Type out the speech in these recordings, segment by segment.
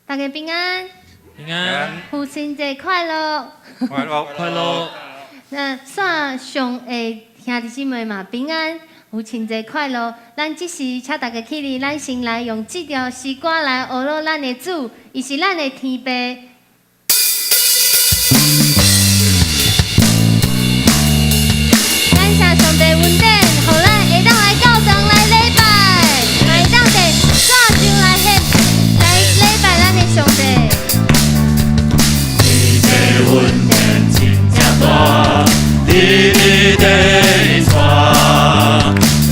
大家平安，平安，父親節快樂！快樂，快樂。那線上的兄弟姊妹嘛平安，父親節快樂！咱這時請大家起立，咱先來用這條詩歌來呵咾咱的主，伊是咱的天父。感謝上帝恩典，予咱會當來教堂來禮拜，會當佇線上來獻來禮拜咱的上帝。你的恩典真正大，日日地帶，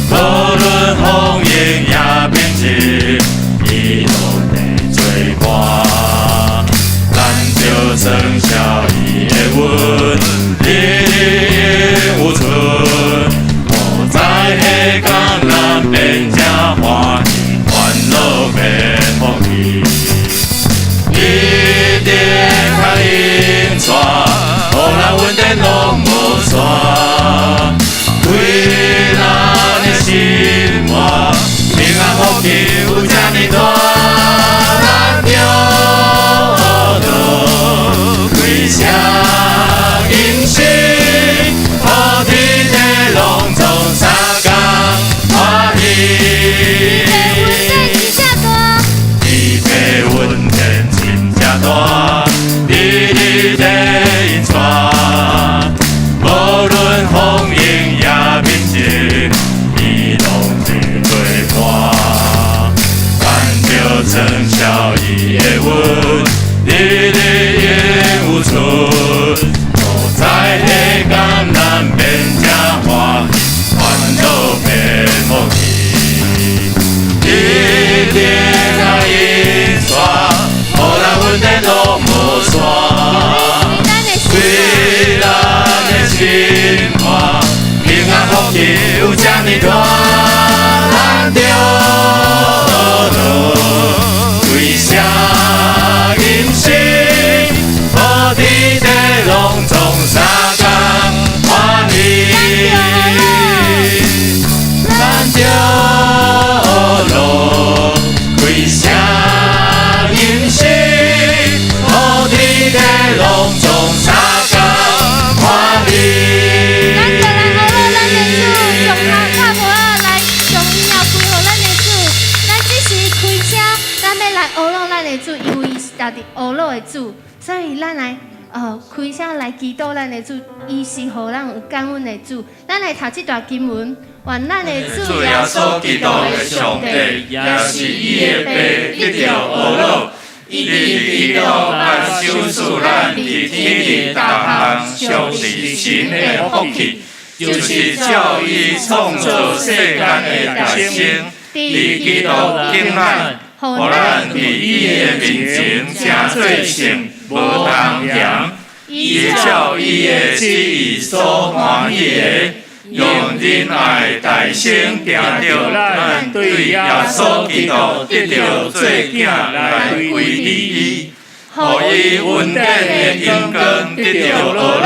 無論風雨也平靜，伊攏佇做伴。咱就算曉伊的恩，日日有存，無在彼工咱變正歡喜，歡樂變福氣。一定較引帶，予咱恩典攏無散，開咱的心肝，平安福氣有這呢大，咱著學開聲吟詩，予天地攏總相共歡喜。恩典真正大，天父恩典真正大，主，所以咱來開聲來祈禱咱的主，伊是予咱有感恩的主。咱來讀這段經文，願咱的主主耶穌基督的上帝，也是伊的爸，得著呵咾。伊佇基督捌賞賜咱佇天裡逐項屬神的福氣，就是照伊創造世間的大先，佇基督敬咱，予咱佇伊的面前成做聖，無通嫌。伊照伊的旨意所歡喜的，用仁愛代先定著咱對耶穌基督得著做囝來歸佇伊，予伊恩典的榮光得著呵咾。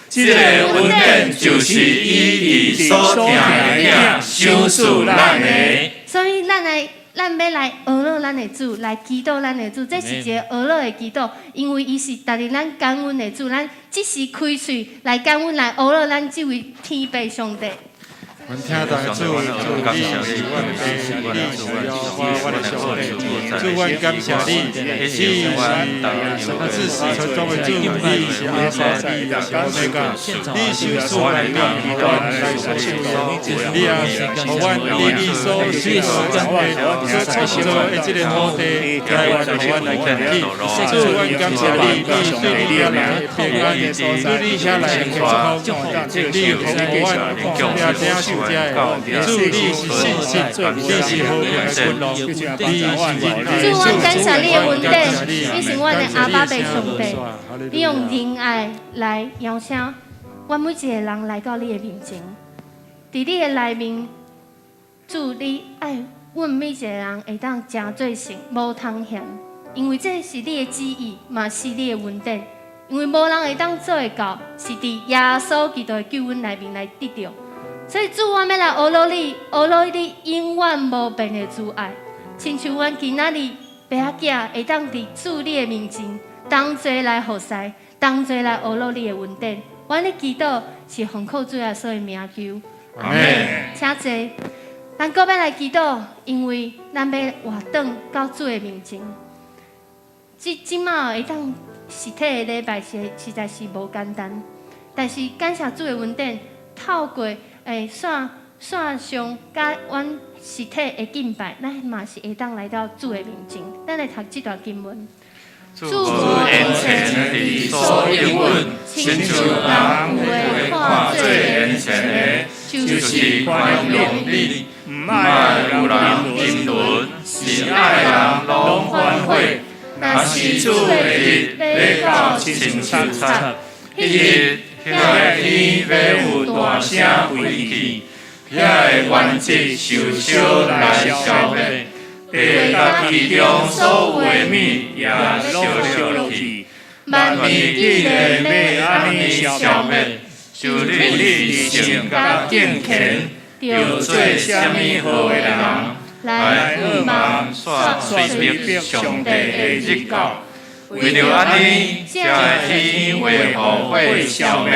這个恩典就是伊佇所疼的囝賞賜咱的。所以咱來，咱欲來呵咾咱的主，來祈禱咱的主，這是一个呵咾的祈禱，因為伊是值得咱感恩的主，咱這時開喙來感恩，來呵咾咱這位天父上帝。阮疼大主，主你是阮的爸，你是耶和華阮的上帝。主，阮感謝你，你是自始至終的主，你是阿法，你也是歐米伽，你賞賜萬有，予阮來所受用。你也予阮佇你所創造的所創造的這个土地，來予阮來建起。主，阮感謝你，你對你遐來的平安，對你遐來的健康，你予阮也領受這个。主，你是信實，你是和平的君王，你是仁愛。主，阮感謝你的恩典，你是阮的阿爸父上帝，你用仁愛來邀請阮每一个人來到你的面前，佇你的內面，主你愛阮每一个人會當成做聖，無通嫌，因為這是你的旨意，嘛是你的恩典。因為無人會當做會到，是佇耶穌基督的救恩內面來得著。所以主，我欲來呵咾你，呵咾你永遠無變的慈愛，親像阮今仔日爸仔囝會當佇主你的面前，同齊來服侍，同齊來呵咾你的恩典。阮咧祈禱是奉靠主耶穌的名求。阿們。請坐。咱閣欲來祈禱，因為咱欲活轉到主的面前。這這馬會當實體的禮拜是實在是無簡單，但是感謝主的恩典，透過線上佮阮實體的敬拜，咱嘛是會當來到主的面前。咱來讀這段經文。主言前佇所應允，親像人會看做現成的，就是寬容你，毋愛有人沉淪，是愛人攏反悔。若是主的日欲到親像賊，彼日彼个天欲有大聲飛去，彼个原則受燒來消滅，地佮其中所有的物也燒落去。萬物既然欲按呢消滅，就你是聖佮敬虔，著做啥物好的人，來向望煞隨迫上帝的日到。為著按呢，這个天會予火消滅，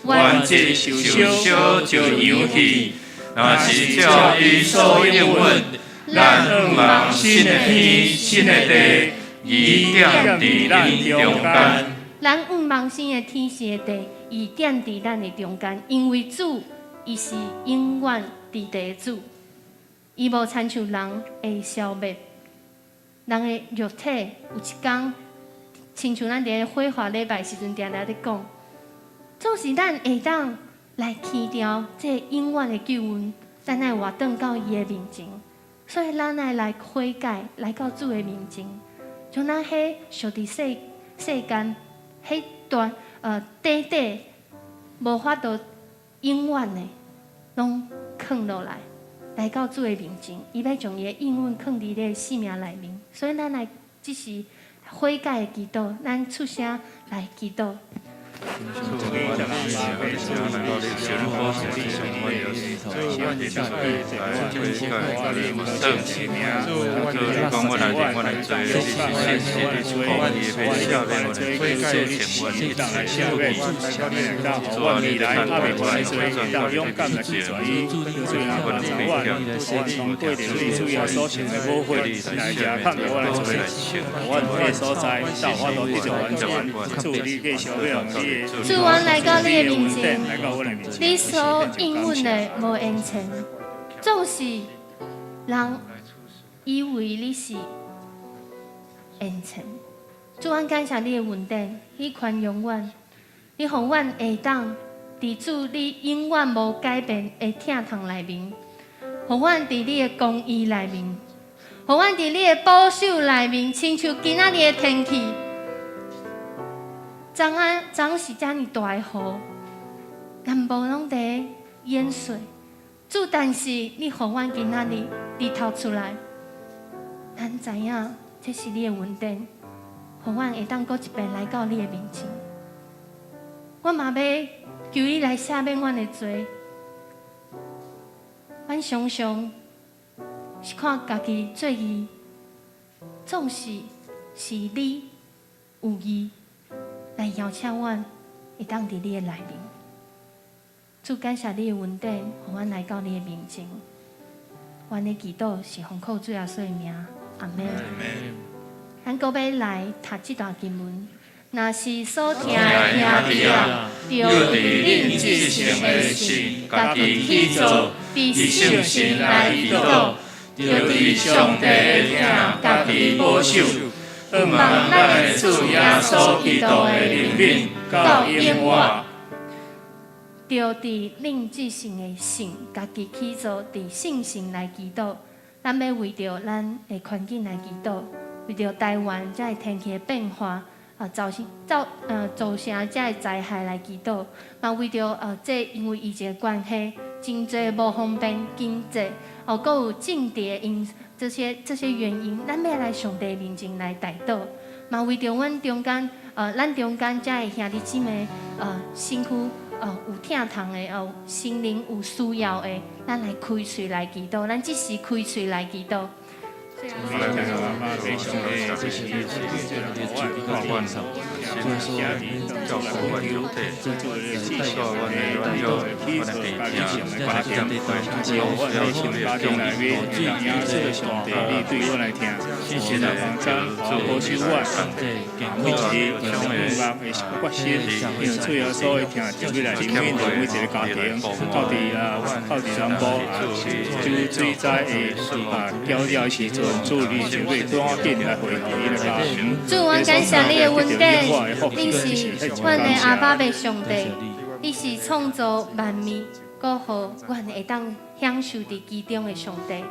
原則受燒就揚去。若是照伊所應允，咱向望新的天、新的地，伊踮佇咱中間。咱向望新的天、新的地，伊踮佇咱的中間，因為主伊是永遠佇地的主，伊無親像人會消滅。人的肉體有一工，親像咱佇咧火化禮拜時陣，定定咧講，總是咱會當來牽牢這个永遠的救恩，咱愛活轉到伊的面前，所以咱愛來悔改，來到主的面前，將咱彼屬佇世間，彼段短短無法度永遠的，攏囥落來，來到主的面前，伊欲將伊的應允囥佇你的生命內面，所以咱來這是悔改的祈禱，咱出聲來祈禱。主，阮來到你的面前，你所應允的無延遲，總是人以為你是延遲。主，阮感謝你的恩典，你寬容阮，你予阮會當佇主你永遠無改變的疼痛內面，予阮佇你的公義內面，予阮佇你的保守內面，親像今仔日的天氣。昨昏昨昏是遮爾大的雨，南部攏佇淹水。主，但是你予阮今仔日日頭出來，咱知影這是你的恩典，予阮會當閣一遍來到你的面前。我嘛欲求你來赦免阮的罪。阮常常是看家己做義，總是是你有意來邀請阮會當佇你的內面。主，感謝你的恩典，予阮來到你的面前。阮的祈禱是奉靠主耶穌的名，阿門。咱閣欲來讀這段經文，若是所疼的兄弟啊，著佇恁至聖的信，家己起造，佇聖神來祈禱，著佇上帝的疼，家己保守。向望咱的主耶穌基督的憐憫到永遠。著佇恁至聖的信，家己起造，佇聖神來祈禱。咱欲為著咱的環境來祈禱，為著台灣這个天氣的變化啊，造成這个災害來祈禱。嘛為著這因為疫情的關係，真濟無方便經濟，哦，閣有政治的因這些原因，咱欲來上帝面前來代禱。嘛為著阮中間，咱中間這个兄弟姊妹，身軀有疼痛的，哦，心靈有需要的，咱來開喙來祈禱，咱這時開喙來祈禱。主，阮感謝你的恩典，你是阮的阿爸父上帝，你是創造萬物，閣予阮會當享受佇其中的上帝。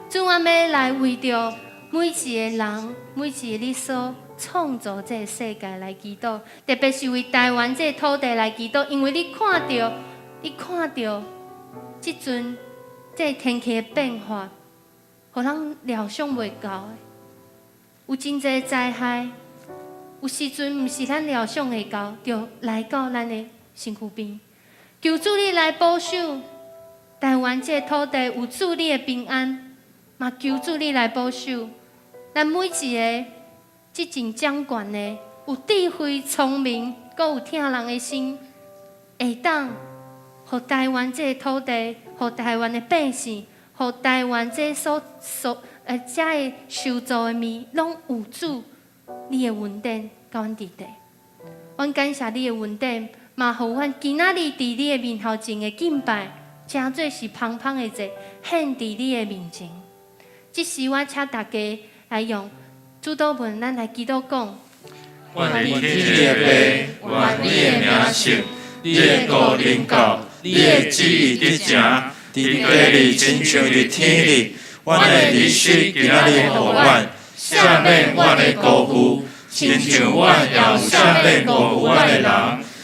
主，阮欲來為著每一个人，每一个你所創造這个世界來祈禱，特別是為台灣這个土地來祈禱，因為你看著，這陣這个天氣的變化，予人料想袂到的，有真濟災害，有時陣毋是咱料想會到，就來到咱的身軀邊。求主你來保守台灣這个土地，有主你的平安，嘛求主你來保守咱每一个執政掌權的，有智慧、聰明，閣有疼人的心，會當予台灣這个土地，予台灣的百姓，予台灣這所所遮个受造的物，攏有主你的恩典佮阮佇底。阮感謝你的恩典，嘛予阮今仔日佇你的面頭前的敬拜，成做是芳芳的祭，獻佇你的面前。這時我請大家來用主禱文，咱來祈禱講。阮的天的父，願你的名聖，你的國臨到，你的旨意得成，佇地裡親像佇天裡。阮的日食今仔日予阮，赦免阮的辜負，親像阮也有赦免辜負阮的人。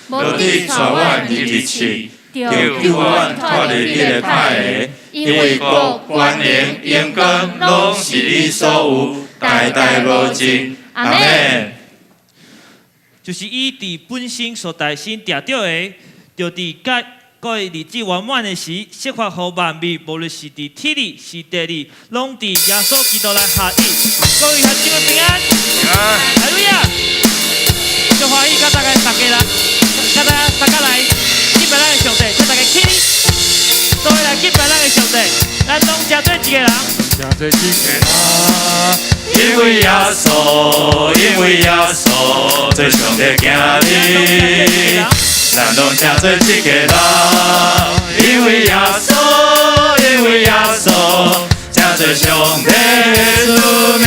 無得帶阮入去試，著救阮脫離彼个歹的。因為國、權能、榮光，攏是你所有，代代無盡。阿們。就是伊佇本身所代先定著的，就佇該各日子圓滿的時，釋放予萬民，無論是佇天裡是地裡，攏佇耶穌基督內合一。各位兄弟姊妹平安，哈利路亞！足歡喜，佮大家大家來，佮大家大家來敬拜咱的上帝，請大家起立，做伙來敬拜咱的上帝，咱攏成做一个人。成做一个人。因為耶穌，因為耶穌做上帝囝兒，咱攏成做一个人。因為耶穌，因為耶穌成做上帝的子民。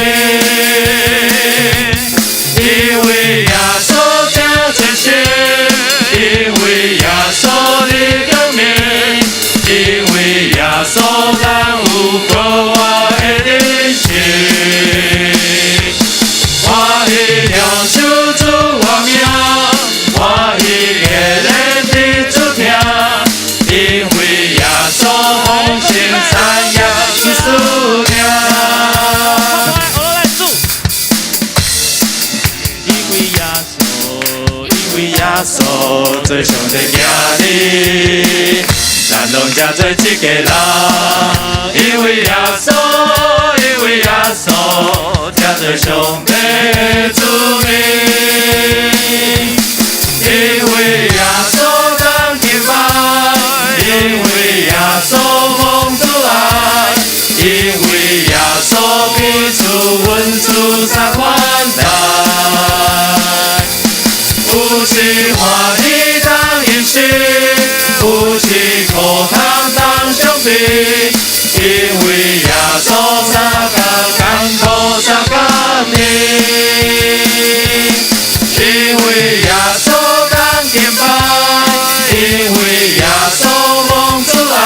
因為耶穌成做神，因為耶穌的光明，因為耶穌咱有過活的人生。歡喜領受主我命，歡喜的連佇主疼，因為耶穌豐盛產業是賜命。我來主，因為耶穌，因為耶穌做上帝囝兒，咱攏成做一家人。因為耶穌，因為耶穌成做上帝的子民。因為耶穌當敬拜，因為耶穌蒙主愛，因為耶穌彼此恩賜三款待。有時歡喜當飲食，有時苦通當相比，因為耶穌相共艱苦相共甜。因為耶穌當敬拜，因為耶穌蒙主愛，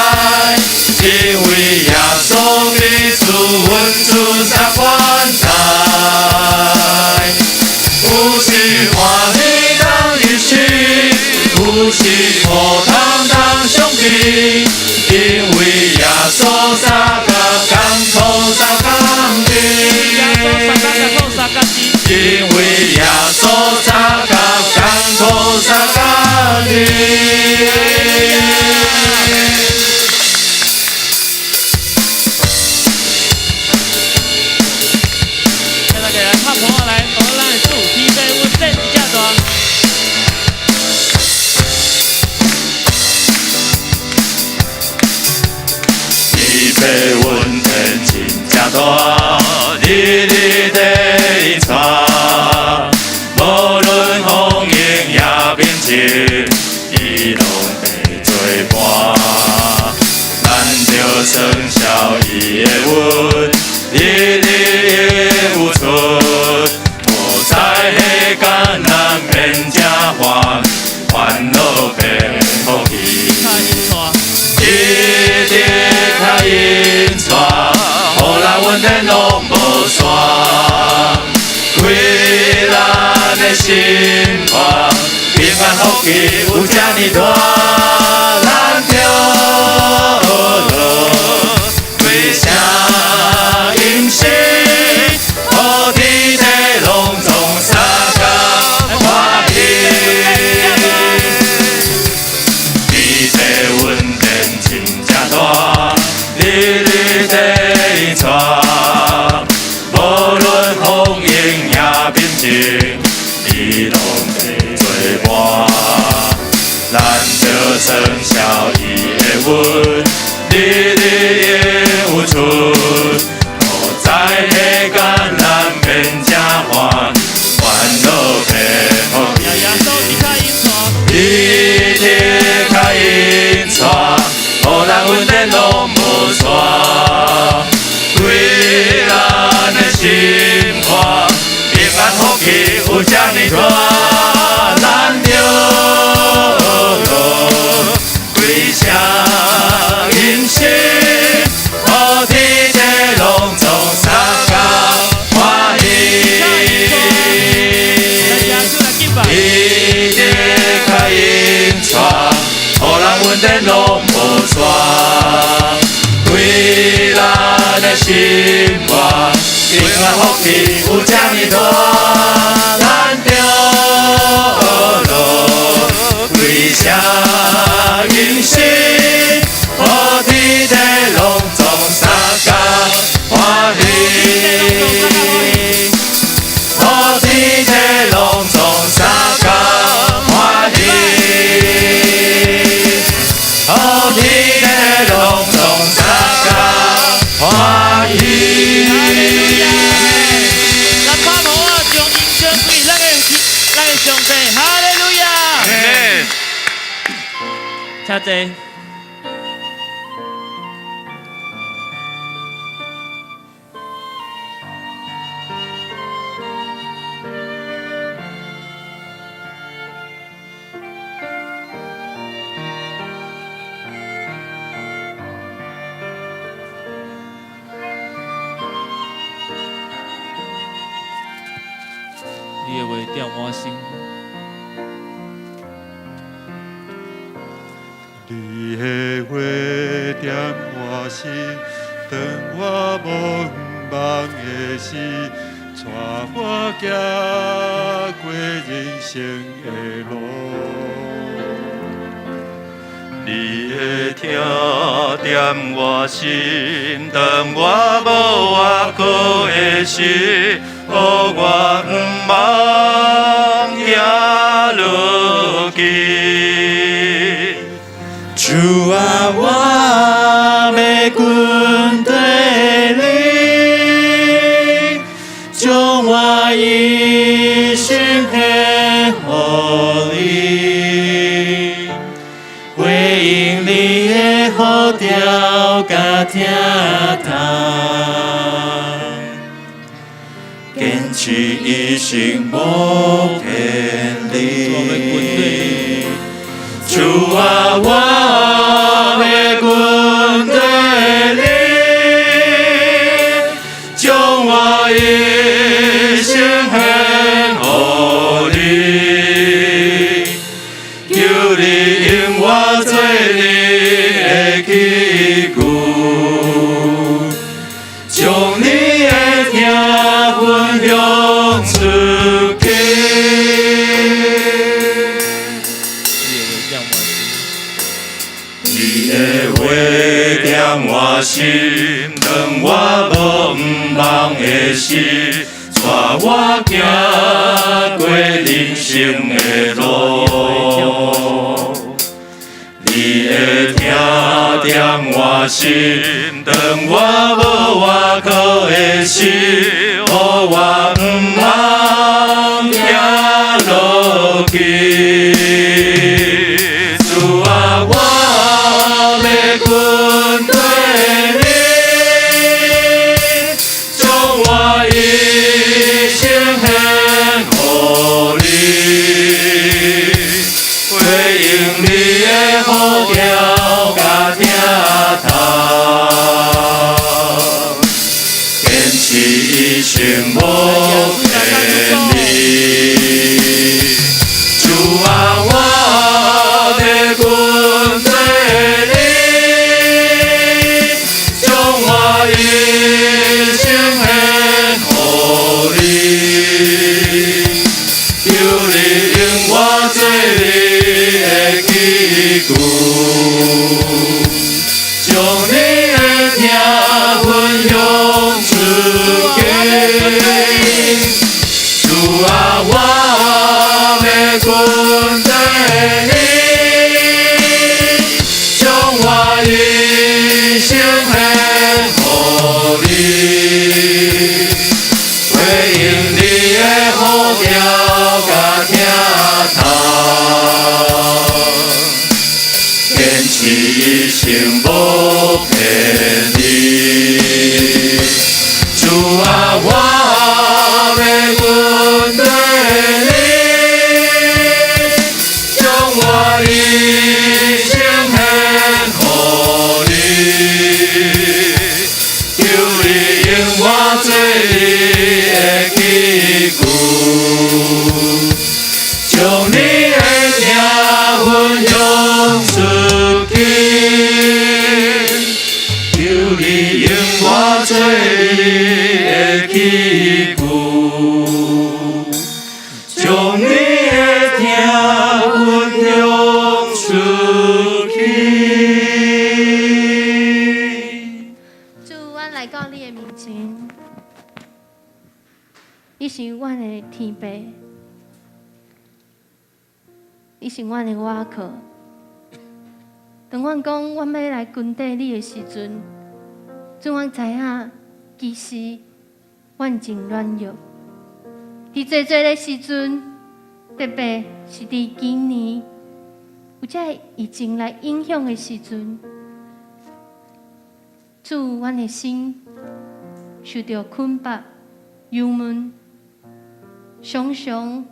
因為耶穌彼此恩賜三款待。有時歡喜當飲食，有時苦通當相比，因為耶穌相共艱苦相共甜。耶穌相共艱苦相共是。因為耶穌相共艱苦相共甜。請大家來拍鼓來，學咱的主，天父恩典真正大。天父恩典真正大，日日地帶，無論風雨也平靜，伊攏會做伴。咱著算曉伊的恩，日日有出，無在彼艱難免正煩，煩惱變福氣。一直較引帶，予咱恩典攏無散，開咱的心肝，平安福氣有這呢大，咱著學歸聲音聲，予天地攏總相共歡喜。天父恩典真正大，日日地帶，無論風雨也平靜，伊攏會做伴。咱著算曉伊的恩，日日有出，無在彼艱難免正煩，煩惱變福氣。耶穌一卡引帶，一直較引帶，予咱恩典攏無散，開咱的心肝，平安福氣有這呢大，咱著學歸聲音聲，予天地攏總相共歡喜。來耶穌來敬拜。一直較引帶，予咱恩典攏無散，開咱的心肝，平安福氣有這呢大，咱著學請坐。你的話點我心。你的話點我心，當我無望的時，帶我行過人生的路。你的疼點我心，當我無倚靠的時，予我毋茫行落去。主啊，我欲跟綴你，將我一生獻予你，回應你的呼召佮疼痛，堅持一生無偏離。主啊，我欲跟綴你，將我一生獻予你，求你用我做你的器具，將你的疼分享出去。你的話點我心，當我無望的時，帶我行過人生的路。你的疼點我心，當我無倚靠的時，予我毋茫行落去。主啊，我欲跟綴你，將我一生獻予你，回應你的呼召佮疼痛，堅持一生無偏離。主啊，我欲跟綴你，將我一生獻予你，求你用我做你的器具，將你的疼分享出去。主啊，我欲跟綴你，將我一生獻予你，回應你的呼召佮疼痛，堅持一生無偏離。主啊，我欲跟綴你，將我一生獻予你，求你用我做你的器具，將你的疼分享出去。求你用我做你的器具，將你的疼分享出去。主，阮來到你的面前，你是阮的天父，你是阮的倚靠。當阮講阮欲來跟綴你的時陣，主，阮知影其實阮真軟弱。佇濟濟的時陣，特別是佇今年，有這个疫情來影響的時陣，主，阮的心受著捆綁、憂悶，常常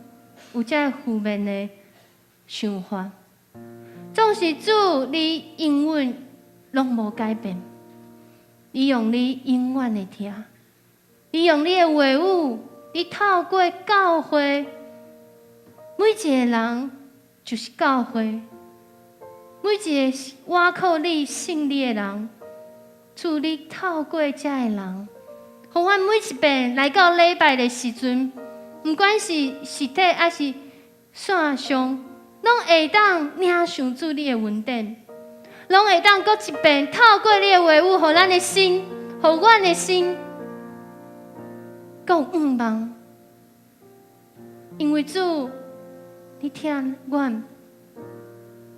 有這个負面的想法。總是主，你永遠攏無改變，你用你永遠的疼，你用你的話語，你透過教會，每一个人就是教會，每一個倚靠你、信你的人，主你透過這个人，予阮每一遍來到禮拜的時陣，毋管是實體抑是線上，攏會當領受主你的恩典，攏會當閣一遍透過你的話語，予咱的心，予阮的心，閣有向望。因為主，你疼阮，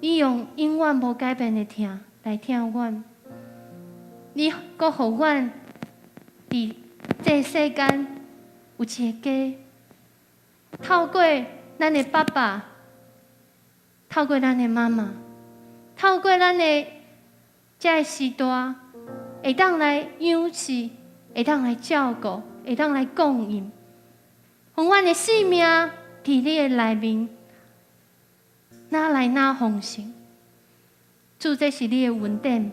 你用永遠無改變的疼來疼阮，你閣予阮佇這世間有一個家，透過咱的爸爸，透過咱的媽媽，透過咱的這个時代，會當來養育，會當來照顧，會當來供應，予阮的性命佇你的內面，愈來愈豐盛。主，這是你的恩典，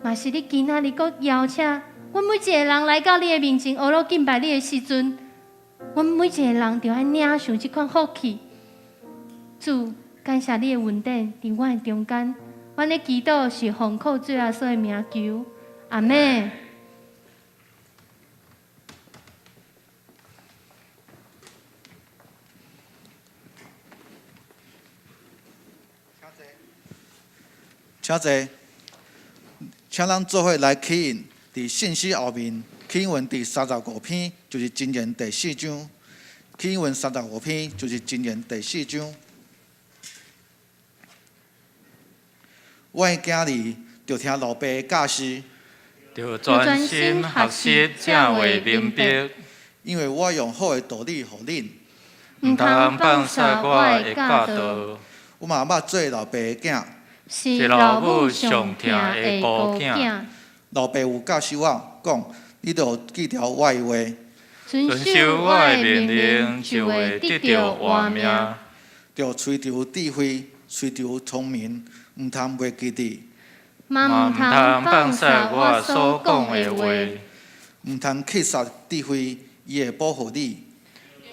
嘛是你今仔日閣邀請阮每一個人來到你的面前，學落敬拜你的時陣，阮每一個人就愛領受這款福氣。主，感謝你的恩典佇阮的中間，阮的祈禱是奉靠主耶穌的名求，阿們。請坐，請咱做伙來啟應，佇信息後面，啟應文第三十五篇，就是箴言第四章。啟應文三十五篇，就是箴言第四章。我的囝兒，著聽老爸的教示，著專心學習，才會明白。因為我用好的道理予恁，毋通放捨我的教導。我嘛捌做老爸的囝。是老母上疼的孤囝。老爸有教示我講，你著記牢我的話，遵守我的命令，就會得著活命。著追求智慧，追求聰明，毋通袂記得。嘛毋通放捨我所講的話。毋通棄殺智慧，伊會保護你。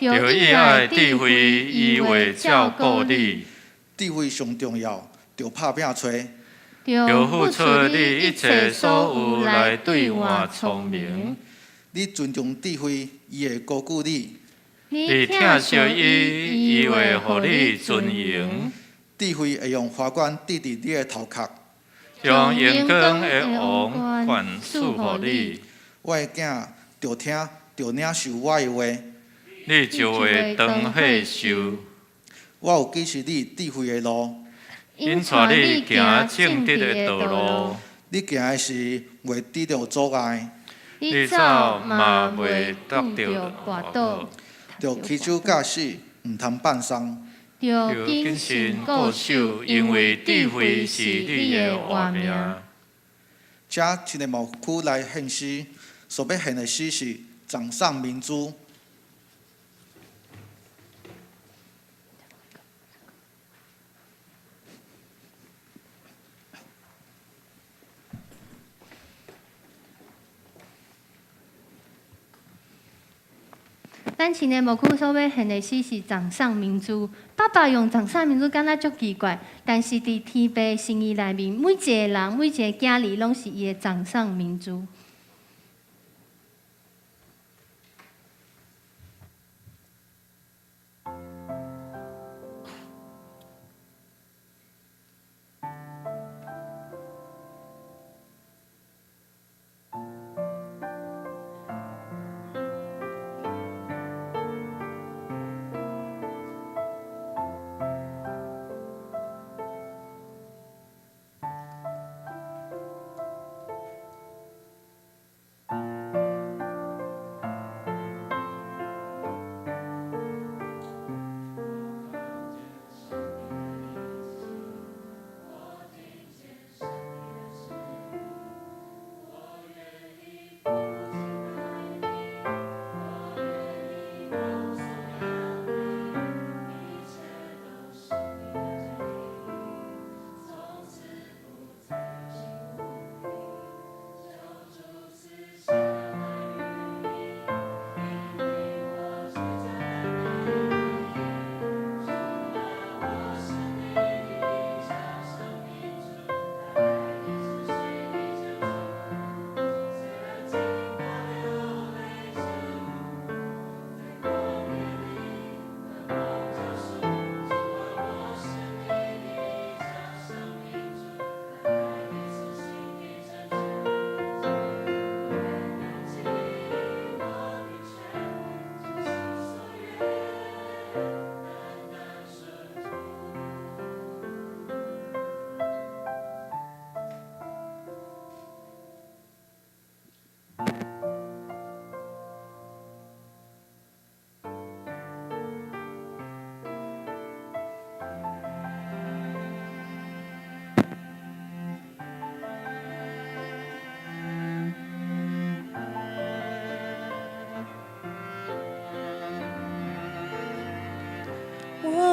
著喜愛智慧，伊會照顧你。智慧上重要。著拍拚揣，著付出你一切所有來兌換聰明。你尊重智慧，伊會高舉你。你疼惜伊，伊會予你尊榮。智慧會用花冠戴佇你的頭殼，將榮光的王冠賜予你。我的囝，著聽，著領受我的話，你就會長歲壽。我有啟示你智慧的路。引帶你行正直的道路。你行的時袂拄著阻礙。你走嘛袂觸著絆倒。著起手教死，毋通放鬆。著謹慎固守，因為智慧是你的活命。請親愛牧區來獻詩，所欲獻的詩是《掌上明珠》。咱親愛牧區所欲獻的詩是《掌上明珠》。爸爸用《掌上明珠》敢若足奇怪，但是佇天父心意內面，每一个人、每一个囝兒，攏是伊的掌上明珠。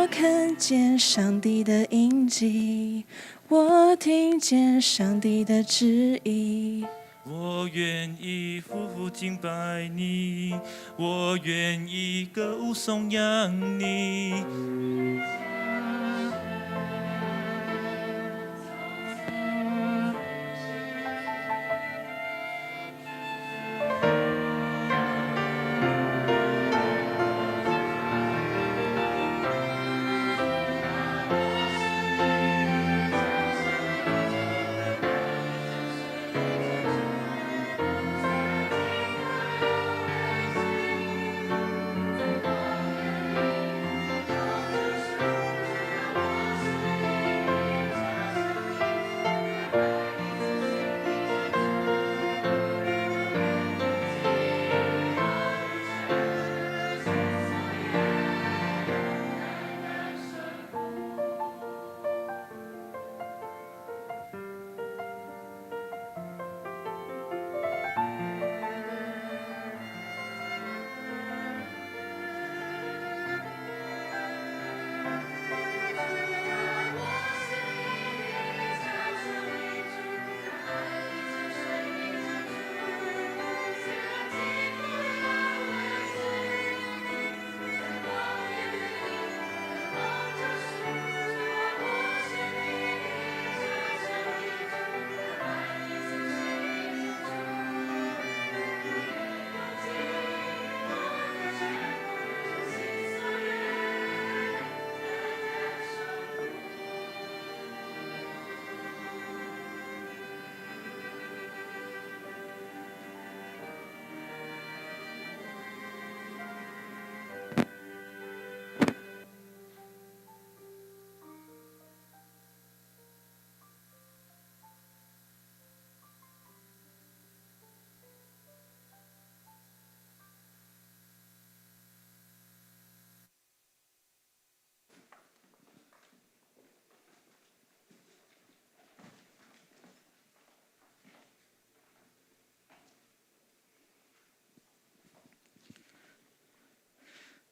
我看見上帝的印記，我聽見上帝的旨意。我願意俯伏敬拜你，我願意歌舞頌揚你。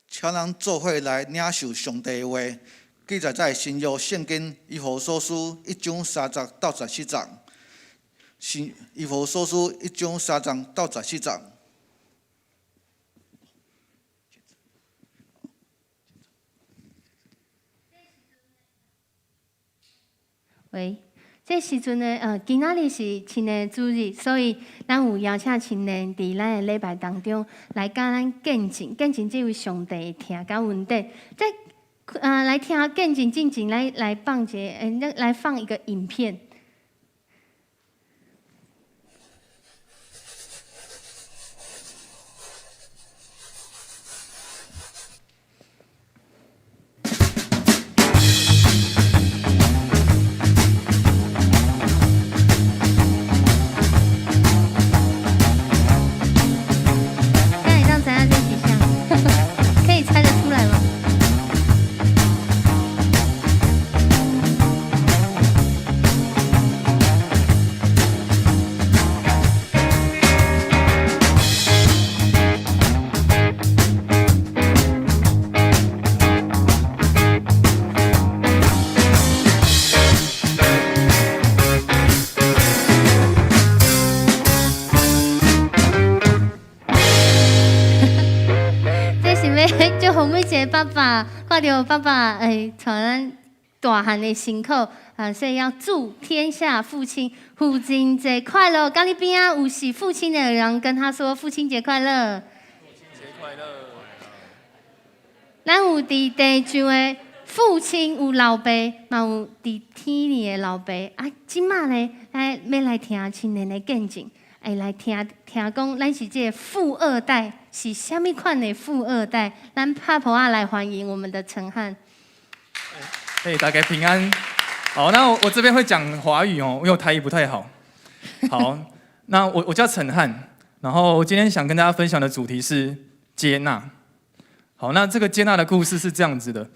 請咱做伙來領受上帝的話，記載在新約聖經以弗所書一章三節到十四節。新以弗所書一章三節到十四節。喂，這時陣呢，今仔日是青年主日，所以咱有邀請青年佇咱的禮拜當中來佮咱見證，見證這位上帝的疼佮恩典。在來聽見證進前，來放一個，來放一個影片。那你當知影這是啥？可以猜得出來嗎？這是欲祝福每一個爸爸，看著爸爸會帶咱大漢的辛苦啊，所以要祝天下父親父親節快樂。佮你邊仔有是父親的人，跟他說父親節快樂。父親節快樂。咱有佇地上的父親，有老爸，嘛有佇天裡的老爸。啊，這馬呢，來欲來聽青年的見證，會來聽聽講，咱是這個富二代，是啥物款的富二代？咱拍噗仔來歡迎我們的陳漢。嘿，大家平安。好，那我這邊會講華語哦，因為我台語不太好。好，那我叫陳漢，然後今天想跟大家分享的主題是接納。好，那這個接納的故事是這樣子的：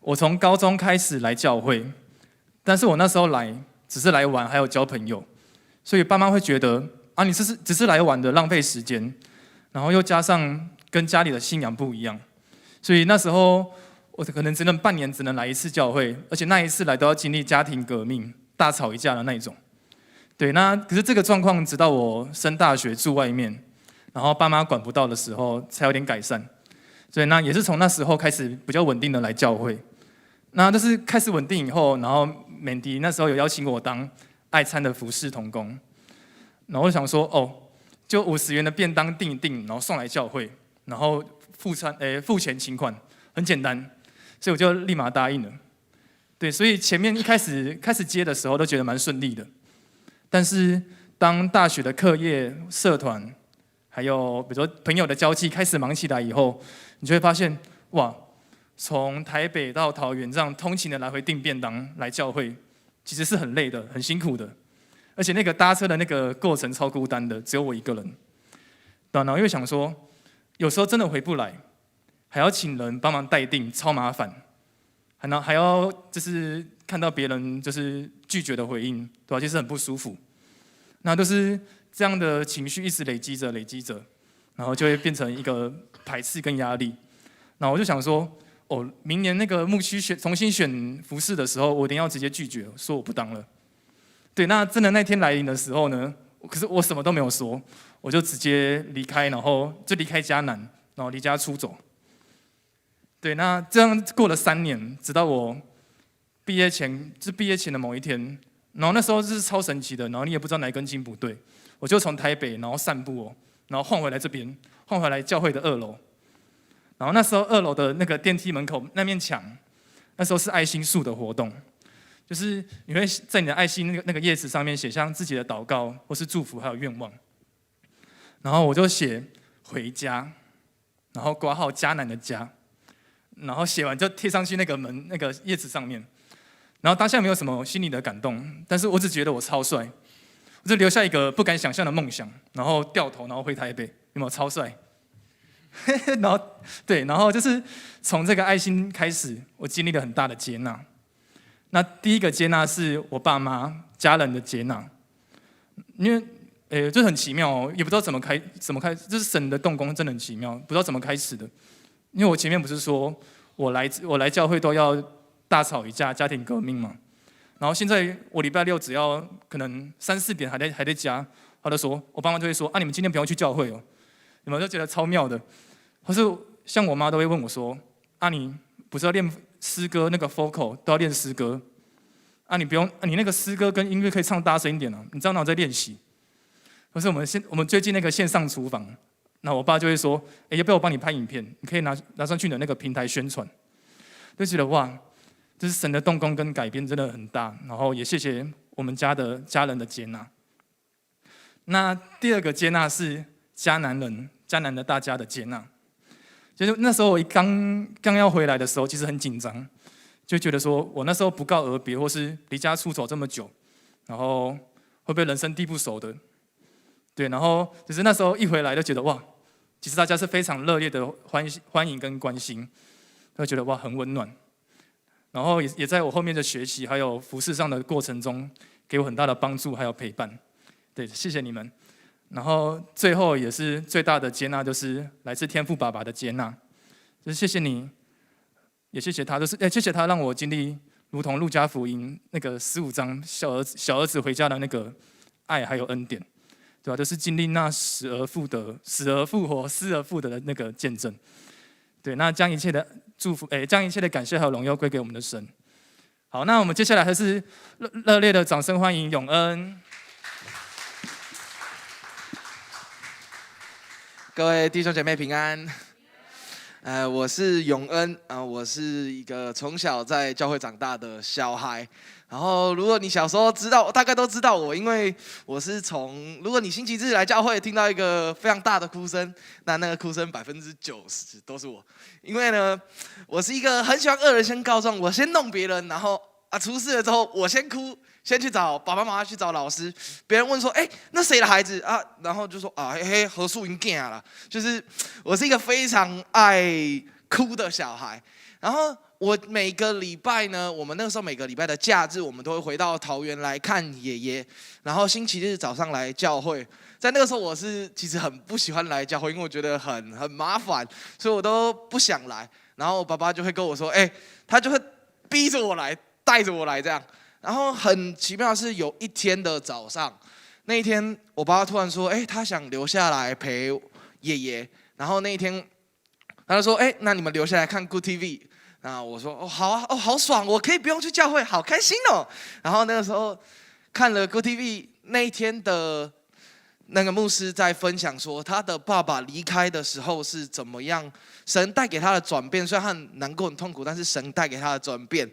我從高中開始來教會，但是我那時候來只是來玩，還有交朋友，所以爸媽會覺得啊，你這是只是來玩的，浪費時間。然後又加上跟家裡的信仰不一樣，所以那時候我可能只能半年只能來一次教會，而且那一次來都要經歷家庭革命、大吵一架的那一種。對，那可是這個狀況，直到我升大學住外面，然後爸媽管不到的時候，才有點改善。所以那也是從那時候開始比較穩定的來教會。那就是開始穩定以後，然後美迪那時候有邀請我當愛餐的服侍同工，然後我想說，哦，就50元的便當訂一訂，然後送來教會，然後付餐，誒，付錢請款，很簡單，所以我就立馬答應了。對，所以前面一開始開始接的時候都覺得蠻順利的，但是當大學的課業、社團，還有比如說朋友的交際開始忙起來以後，你就會發現，哇，從台北到桃園這樣通勤的來回訂便當來教會，其實是很累的，很辛苦的，而且那個搭車的那個過程超孤單的，只有我一個人。對，然後又想說，有時候真的回不來，還要請人幫忙代訂，超麻煩，還要就是看到別人就是拒絕的回應，對吧？其實很不舒服。那都是這樣的情緒一直累積着，累積着，然後就會變成一個排斥跟壓力。那我就想說，哦，明年那個牧區選重新選服侍的時候，我一定要直接拒絕，說我不當了。對，那真的那天來臨的時候呢，可是我什麼都沒有說，我就直接離開，然後就離開嘉南，然後離家出走。對，那這樣過了3年，直到我畢業前，就畢業前的某一天，然後那時候是超神奇的，然後你也不知道哪根筋不對，我就從台北然後散步哦，然後晃回來這邊，晃回來教會的二樓。然後那時候二樓的那個電梯門口那面牆，那時候是愛心樹的活動，就是你會在你的愛心那個葉子上面寫上自己的禱告或是祝福還有願望。然後我就寫回家，然後括號嘉南的家，然後寫完就貼上去那個門那個葉子上面。然後當下沒有什麼心裡的感動，但是我只覺得我超帥，我就留下一個不敢想象的夢想，然後掉頭然後回台北，有沒有超帥？然後對，然後就是從這個愛心開始，我經歷了很大的接納。那第一個接納是我爸媽家人的接納，因為誒，就很奇妙哦，也不知道怎麼開，就是神的動工真的很奇妙，不知道怎麼開始的。因為我前面不是說我來教會都要大吵一架，家庭革命嘛。然後現在我禮拜六只要可能三四點還在家，他就說，我爸媽就會說啊，你們今天不用去教會哦，你們就覺得超妙的。可是像我媽都會問我說：“啊，你不是要練詩歌那個 vocal 都要練詩歌，啊，你不用，你那個詩歌跟音樂可以唱大聲一點啊，你知道那我在練習。”可是我們最近那個線上廚房，那我爸就會說：“哎，要不要我幫你拍影片？你可以拿上去你的那個平台宣傳。”就覺得哇，這是神的動工跟改變真的很大。然後也謝謝我們家的家人的接納。那第二個接納是嘉南人，嘉南的大家的接納。就是那時候我剛剛要回來的時候，其實很緊張，就覺得說我那時候不告而別，或是離家出走這麼久，然後會不會人生地不熟的？對，然後就是那時候一回來就覺得哇，其實大家是非常熱烈的歡迎跟關心，會覺得哇很溫暖。然後也在我後面的學習還有服侍上的過程中，給我很大的幫助還有陪伴。對，謝謝你們。然後最後也是最大的接納，就是來自天父爸爸的接納，就是謝謝你，也謝謝他，就是哎謝謝他讓我經歷如同路加福音那個15章小兒子回家的那個愛還有恩典，對吧？就是經歷那死而復得、死而復活、失而復得的那個見證。對，那將一切的祝福，哎，將一切的感謝還有榮耀歸給我們的神。好，那我們接下來還是熱烈的掌聲歡迎永恩。各位弟兄姐妹平安，我是永恩啊，我是一個從小在教會長大的小孩。然後，如果你小時候知道，大概都知道我，因為我是從，如果你星期日來教會聽到一個非常大的哭聲，那個哭聲90%都是我，因為呢，我是一個很喜歡惡人先告狀，我先弄別人，然後啊出事了之後我先哭。先去找爸爸媽媽，去找老師。別人問說：“哎，那誰的孩子啊？”然後就說：“啊，彼何樹𪜶囝啦。”就是我是一個非常愛哭的小孩。然後我每個禮拜呢，我們那個時候每個禮拜的假日，我們都會回到桃園來看爺爺。然後星期日早上來教會。在那個時候，我是其實很不喜歡來教會，因為我覺得很麻煩，所以我都不想來。然后我爸爸就会跟我说，哎，他就会逼着我来，带着我来这样。然后很奇妙的是，有一天的早上，那一天我爸爸突然说，哎，他想留下来陪爷爷。然后那一天，他就说，哎，那你们留下来看 Good TV。那我说，哦，好啊，哦，好爽，我可以不用去教会，好开心哦。然后那个时候看了 Good TV 那一天的那个牧师在分享说，他的爸爸离开的时候是怎么样，神带给他的转变，虽然他很难过很痛苦，但是神带给他的转变。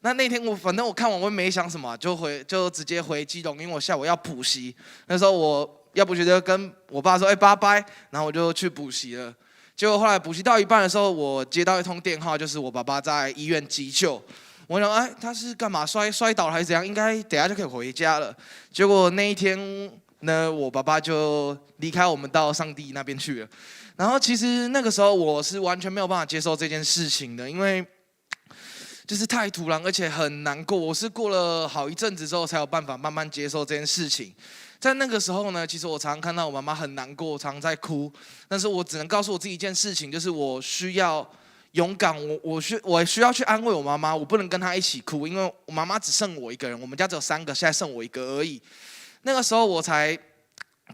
那天我反正我看完我也没想什么，就直接回基隆，因为我下午要补习。那时候我要补习就跟我爸说，哎，拜拜，然后我就去补习了。结果后来补习到一半的时候，我接到一通电话，就是我爸爸在医院急救。我想，哎，他是干嘛摔倒了还是怎样？应该等下就可以回家了。结果那一天呢，我爸爸就离开我们到上帝那边去了。然后其实那个时候我是完全没有办法接受这件事情的，因为就是太突然，而且很难过。我是过了好一阵子之后才有办法慢慢接受这件事情。在那个时候呢，其实我常常看到我妈妈很难过，常常在哭。但是我只能告诉我自己一件事情，就是我需要勇敢，我需要去安慰我妈妈，我不能跟她一起哭，因为我妈妈只剩我一个人，我们家只有三个，现在剩我一个而已。那个时候我才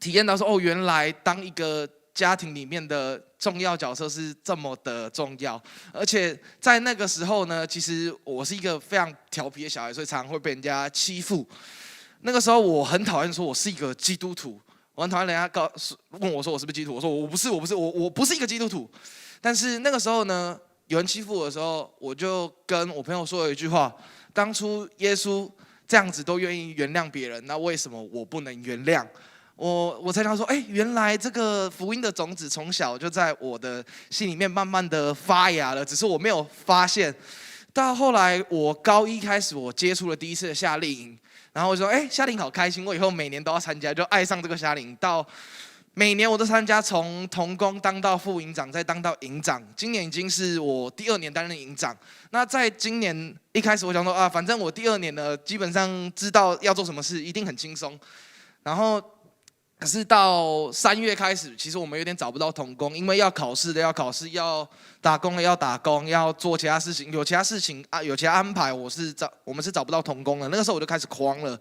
体验到说，哦，原来当一个家庭里面的重要角色是这么的重要。而且在那个时候呢，其实我是一个非常调皮的小孩，所以常常会被人家欺负。那个时候我很讨厌说我是一个基督徒，我很讨厌人家问我说我是不是基督徒，我说我不是，我不是，我不是一个基督徒。但是那个时候呢，有人欺负我的时候，我就跟我朋友说了一句话：当初耶稣这样子都愿意原谅别人，那为什么我不能原谅？我才想说，哎，原来这个福音的种子从小就在我的心里面慢慢的发芽了，只是我没有发现。到后来我高一开始，我接触了第一次的夏令营。然后我说，哎，夏令营好开心，我以后每年都要参加，就爱上这个夏令营。到每年我都参加，从同工当到副营长，再当到营长。今年已经是我第二年担任营长。那在今年一开始，我想说啊，反正我第二年呢，基本上知道要做什么事，一定很轻松。然后，可是到3月开始，其实我们有点找不到同工，因为要考试的要考试，要打工的要打工，要做其他事情，有其他事情啊，有其他安排，我们是找不到同工的。那个时候我就开始慌了。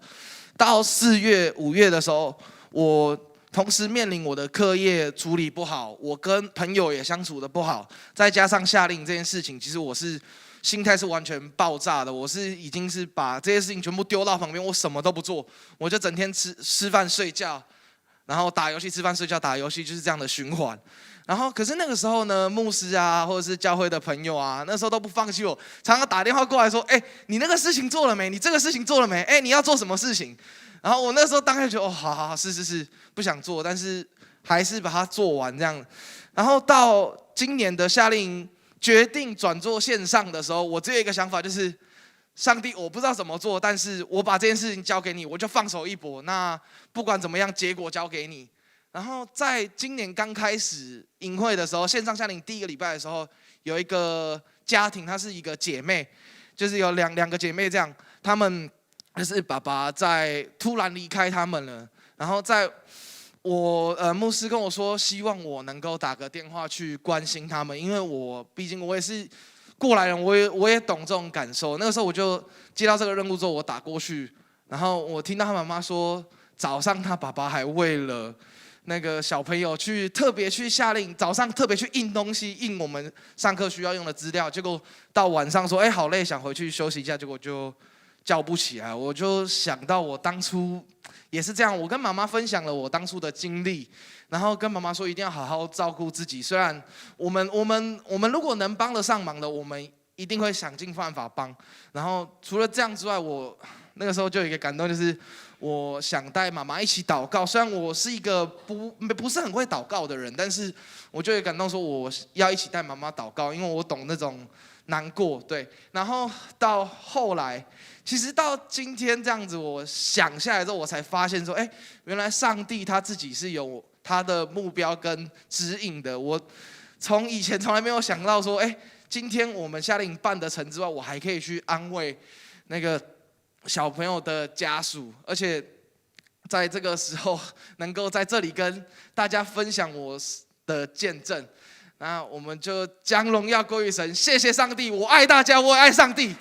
到4月、5月的时候，我同时面临我的课业处理不好，我跟朋友也相处的不好，再加上夏令营这件事情，其实我是心态是完全爆炸的。我是已经是把这些事情全部丢到旁边，我什么都不做，我就整天吃吃饭睡觉，然后打游戏吃饭睡觉打游戏，就是这样的循环。然后可是那个时候呢，牧师啊，或者是教会的朋友啊，那时候都不放弃我，常常打电话过来说：“哎，你那个事情做了没？你这个事情做了没？哎，你要做什么事情？”然后我那时候当下觉得：“哦，好好好，是是是，不想做，但是还是把它做完这样。”然后到今年的夏令营决定转做线上的时候，我只有一个想法，就是上帝，我不知道怎么做，但是我把这件事情交给你，我就放手一搏。那不管怎么样，结果交给你。然后在今年刚开始营会的时候，线上夏令营第一个礼拜的时候，有一个家庭，她是一个姐妹，就是有两个姐妹这样，他们就是爸爸在突然离开他们了，然后在我牧师跟我说，希望我能够打个电话去关心他们，因为我毕竟我也是过来人，我也懂这种感受。那个时候我就接到这个任务之后，我打过去，然后我听到他妈妈说，早上他爸爸还为了那个小朋友去特别去夏令营，早上特别去印东西，印我们上课需要用的资料。结果到晚上说，哎，好累，想回去休息一下，结果就叫不起来。我就想到我当初也是这样，我跟妈妈分享了我当初的经历，然后跟妈妈说一定要好好照顾自己。虽然我们如果能帮得上忙的，我们一定会想尽办法帮。然后除了这样之外，我那个时候就有一个感动，就是我想带妈妈一起祷告。虽然我是一个不是很会祷告的人，但是我就有感动，说我要一起带妈妈祷告，因为我懂那种难过。对，然后到后来，其实到今天这样子，我想下来之后，我才发现说，哎，原来上帝他自己是有他的目标跟指引的。我从以前从来没有想到说，哎，今天我们夏令营办得成之外，我还可以去安慰那个小朋友的家属，而且在这个时候能够在这里跟大家分享我的见证。那我們就將榮耀歸於神，謝謝上帝，我愛大家，我愛上帝。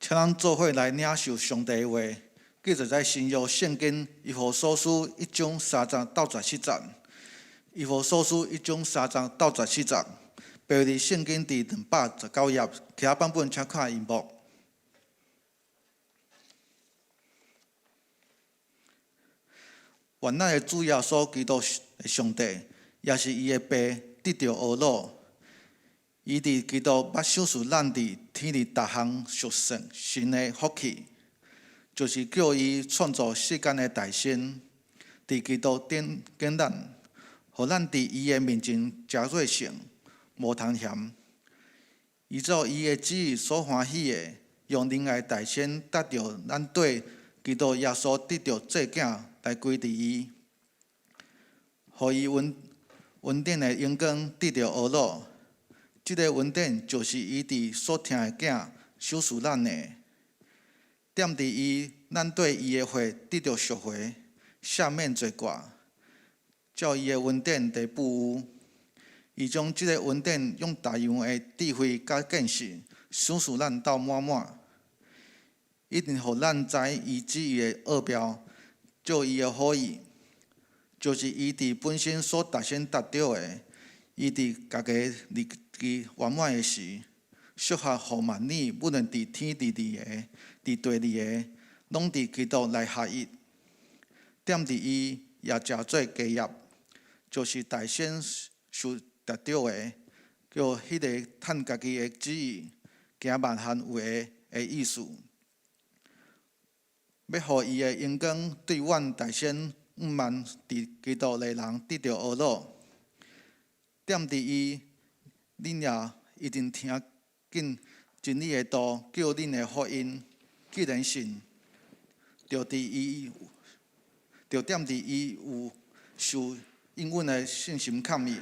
請咱做伙來領受上帝的話，記載在新約聖經以弗所書一章三節到十四節。以弗所書一章三節到十四節，標佇聖經佇219頁，其他版本請看螢幕。願咱的主耶穌基督的上帝，也是伊的爸，得著呵咾。伊佇基督捌賞賜咱佇天裡逐項屬神神的福氣，就是叫伊創造世間的大先，佇基督頂揀咱，予咱佇伊的面前成做聖，無通嫌。伊照伊的旨意所歡喜的，用仁愛大先得著咱對基督耶穌得著做囝來歸佇伊，予伊恩恩典的榮光得著呵咾。這个恩典就是伊佇所疼的囝賞賜咱的，踮佇伊，咱對伊的血得著贖回，赦免罪過，照伊的恩典地富有。伊將這个恩典用大樣的智慧佮見識賞賜咱到滿滿，一定予咱知伊旨意的奧秘，照伊的好意，就是伊佇本身所達成達著的。伊佇家己日期圓滿的時，適合予萬物，無論佇天佇地的，佇地裡的，攏佇基督內合一。踮佇伊也成做家業，就是大先受得著的，叫彼个趁家己的旨意行萬項有的的意思，欲予伊的榮光對阮大先五萬佇基督內人得著呵咾。踮佇伊，恁也一定聽見真理的道，叫恁的福音。既然信，就佇伊，就踮佇伊有受應允的信心確認，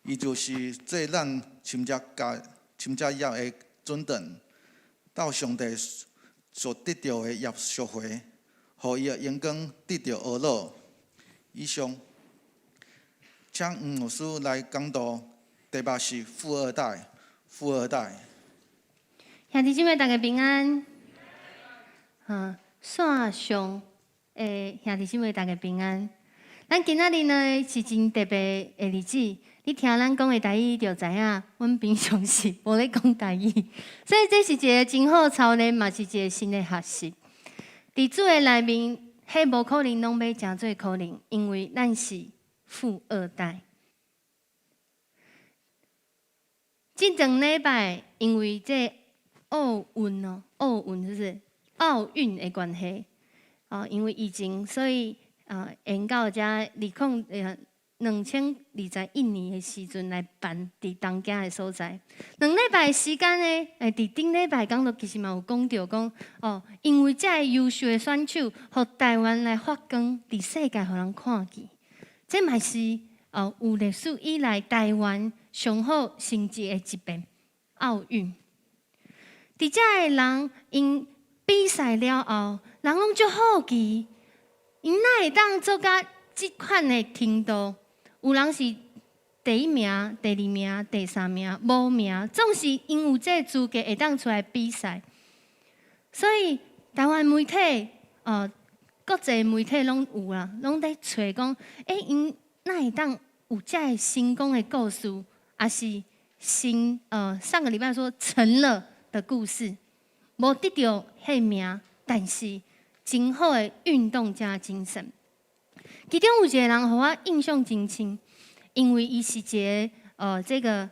伊就是做咱深接家深接業的準盾，到上帝所得著的業贖回，予伊的榮光得著呵咾。以上。請黃牧師來講道，題目是富二代，富二代。兄弟姊妹，大家平安。啊，線上的兄弟姊妹，大家平安。咱今仔日呢是真特別的日子，你聽咱講的台語就知影，阮平常時無咧講台語，所以這是一个真好操練，嘛是一个新的學習。佇主的內面，彼無可能攏欲成做可能，因為咱是富二代。這兩禮拜因為這奧運哦，奧運是不是奧運的關係？哦，因為疫情，所以啊延到遮2021年的時陣來辦佇東京的所在。兩禮拜的時間呢，佇頂禮拜講到其實嘛有講著講哦，因為這个優秀的選手，予台灣來發光，佇世界予人看見。這嘛是哦，有歷史以來台灣上好成績的一遍奧運。佇遮个人𪜶比賽了後，人攏足好奇，𪜶哪會當做甲這款的程度？有人是第一名、第二名、第三名，無名，總是𪜶有這個資格會當出來比賽。所以台灣媒體哦，國際媒體攏有啦，攏咧揣講，欸，𪜶哪會當有遮个成功的故事，抑是成上個禮拜說成了的故事，無得著彼名，但是真好的運動家精神。其中有一個人，予我印象真深，因為伊是一个這個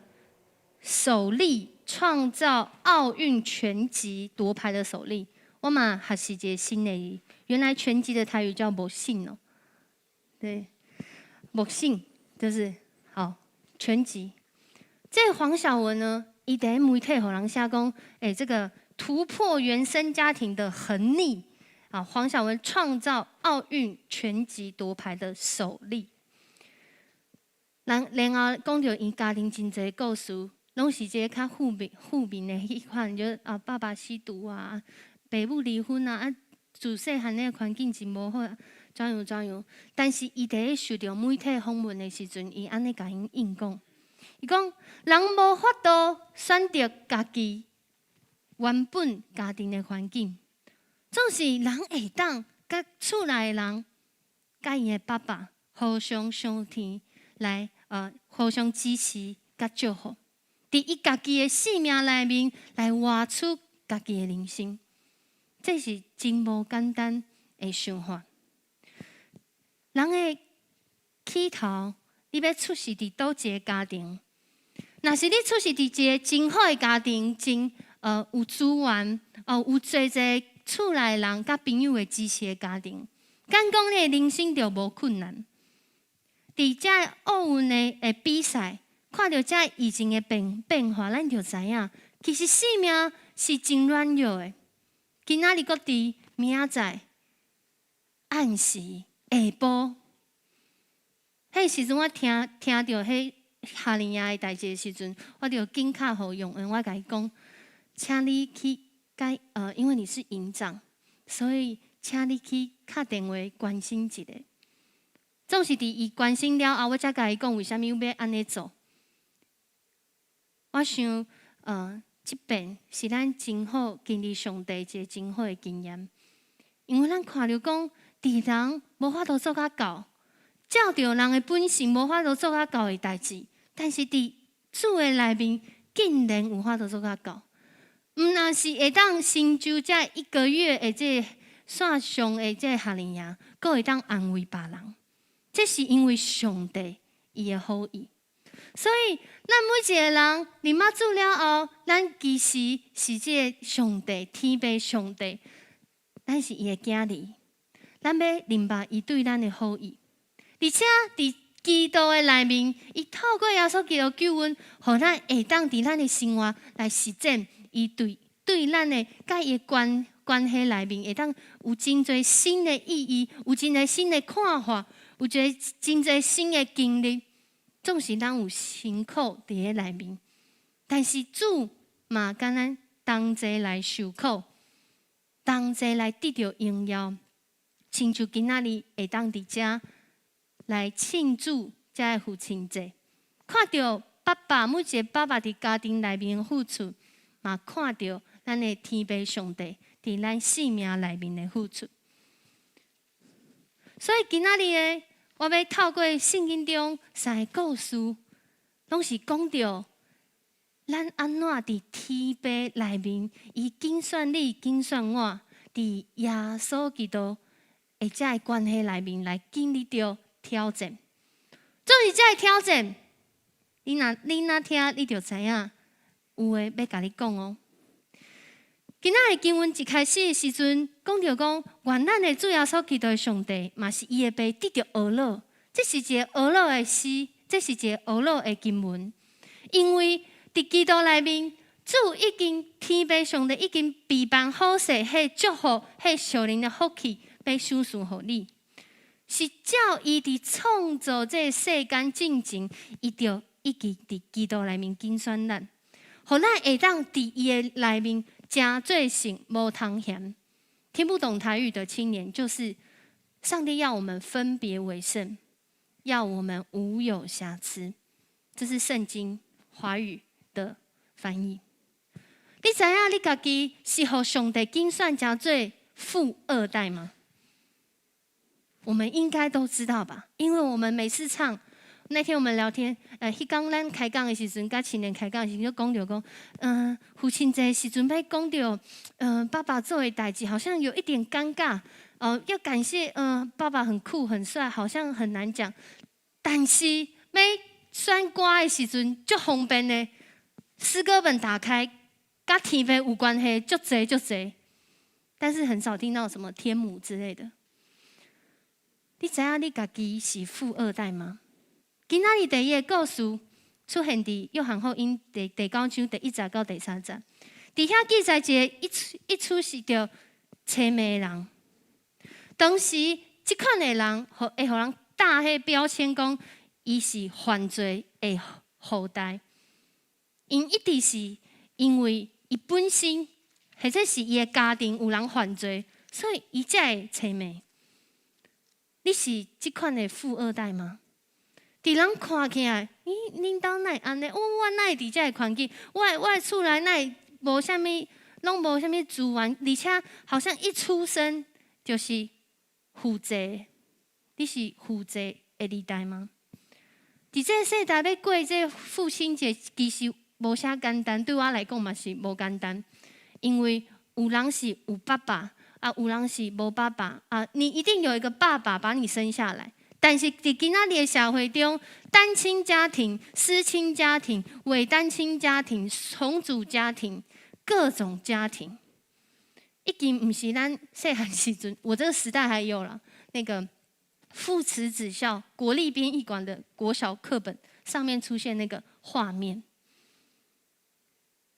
首例創造奧運拳擊奪牌的首例。我嘛學習一個新的，原來拳擊的台語叫木信哦，對，木信就是好拳擊。這個黃曉雯呢，伊佇媒體予人寫講，欸，這個突破原生家庭的橫逆啊，黃曉雯創造奧運拳擊奪牌的首例。然後講著𪜶家庭真濟故事，攏是一个較負面的彼款，就啊爸爸吸毒啊，爸母離婚啊，啊自細漢那個環境真無好，怎樣怎樣。但是伊佇咧受著媒體訪問的時陣，伊按呢共𪜶應講，伊講人無法度選擇家己原本家庭的環境，總是人會當佮厝內的人，佮伊的爸爸互相相挺來，互相支持佮祝福。佇伊家己的生命內面來活出家己的人生，這是真無簡單的想法。人的起頭，你欲出世佇佗一個家庭？若是你出世佇一個真好的家庭，真有資源，哦有濟濟厝內人佮朋友的支持的家庭，敢講你的人生就無困難。佇這奧運的比賽，看著這疫情的變化，咱就知影，其實生命是真軟弱的。今仔日閣佇明仔載暗時下晡，彼時陣我聽著彼夏令營的代誌的時陣，我就緊敲予永恩，我共伊講，請你去共因為你是營長，所以請你去敲電話關心一下。總是佇伊關心了後，我才共伊講為啥物欲按呢做。我想，這遍是咱真好經歷上帝一個真好的經驗，因為咱看著講，佇人無法度做甲到，照著人的本性無法度做甲到的代誌，但是佇主的內面，竟然有法度做甲到。毋但是會當成就這一個月的這個線上的這個夏令營，閣會當安慰別人，這是因為上帝伊的好意。所以，咱每一個人認捌主了後，咱其實是這個上帝天父上帝，咱是伊的囝兒，咱欲認捌伊對咱的好意，而且佇基督的內面，伊透過耶穌基督救阮，予咱會當佇咱的生活來實踐伊對咱的佮伊的關係內面，會當有真濟新的意義，有真濟新的看法，有一個真濟新的經歷。總是咱有辛苦佇咧內面，但是主嘛共咱同齊來受苦，同齊來得著榮耀。親像今仔日會當佇遮來慶祝這个父親節，看著爸爸每一個爸爸佇家庭內面付出，嘛看著咱的天父上帝佇咱生命內面的付出。所以今仔日呢，我欲透過聖經中三个故事，攏是講著咱按怎佇天父內面，伊揀選你，揀選我，佇耶穌基督的這个關係內面來經歷著挑戰。總是這个挑戰，你若聽，你就知影有話欲共你講哦。今仔日經文一開始的時陣，講著講，願咱的主耶穌基督的上帝，嘛是伊的爸得著呵咾。這是一个呵咾的詩，這是一个呵咾的經文。因為佇基督內面，主已經天父上帝已經備辦好勢，彼祝福、彼屬靈的福氣，欲賞賜予你。是照伊佇創造這个世間進前，伊就已經佇基督內面揀選咱，予咱會當佇伊的內面成做聖無通嫌。聽不懂台語的青年，就是上帝要我們分別為聖，要我們無有瑕疵。這是聖經華語的翻譯。你知影你家己是予上帝揀選成做富二代嗎？我們應該都知道吧？因為我們每次唱，那天我們聊天，彼工咱開講的時陣，佮青年開講的時陣，就講著講，父親節時陣欲講著，爸爸做的代誌，好像有一點尷尬，哦，要感謝，爸爸很酷很帥，好像很難講。但是欲選歌的時陣，足方便的，詩歌本打開，佮天父有關係，足濟足濟，但是很少聽到什麼天母之類的。你知影你家己是富二代嗎？今仔日第一个故事出現佇約翰福音第九章第1節到第3節，佇遐記載一個一出世就青盲的人。當時這款的人，會予人貼彼標籤，講伊是犯罪的後代。𪜶一直是因為伊本身，或者是伊的家庭有人犯罪，所以伊才會青盲。你是這款的富二代嗎？佇人看起來，咦，恁兜哪會按呢？我哪會佇這个環境？我的厝內哪會無啥物，攏無啥物資源，而且好像一出生就是負債。你是負債的二代嗎？佇這个世代欲過這个父親節，其實無啥簡單，對我來講嘛是無簡單，因為有人是有爸爸，啊，有人是無爸爸，啊，你一定有一個爸爸把你生下來。但是佇今仔日的社會中，單親家庭、失親家庭、偽單親家庭、重組家庭，各種家庭，已經毋是咱細漢時陣，我這個時代還有啦，那個父慈子孝，國立編譯館的國小課本上面出現那個畫面。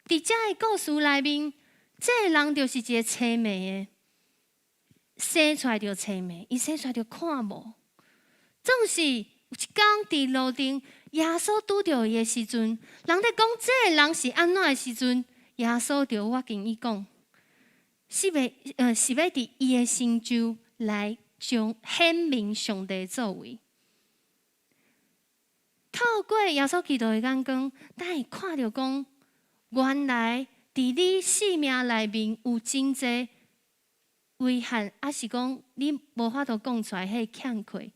佇這个故事內面，這个人就是一個青盲的，生出來就青盲，伊生出來就看無。總是有一工佇路頂，耶穌拄著伊的時陣，人咧講這个人是按怎的時陣，耶穌就倚近伊講，是欲佇伊的成就來將顯明上帝作為。透過耶穌基督的眼光，咱會看著講，原來佇你生命內面有真濟遺憾，抑是講你無法度講出來彼个欠缺。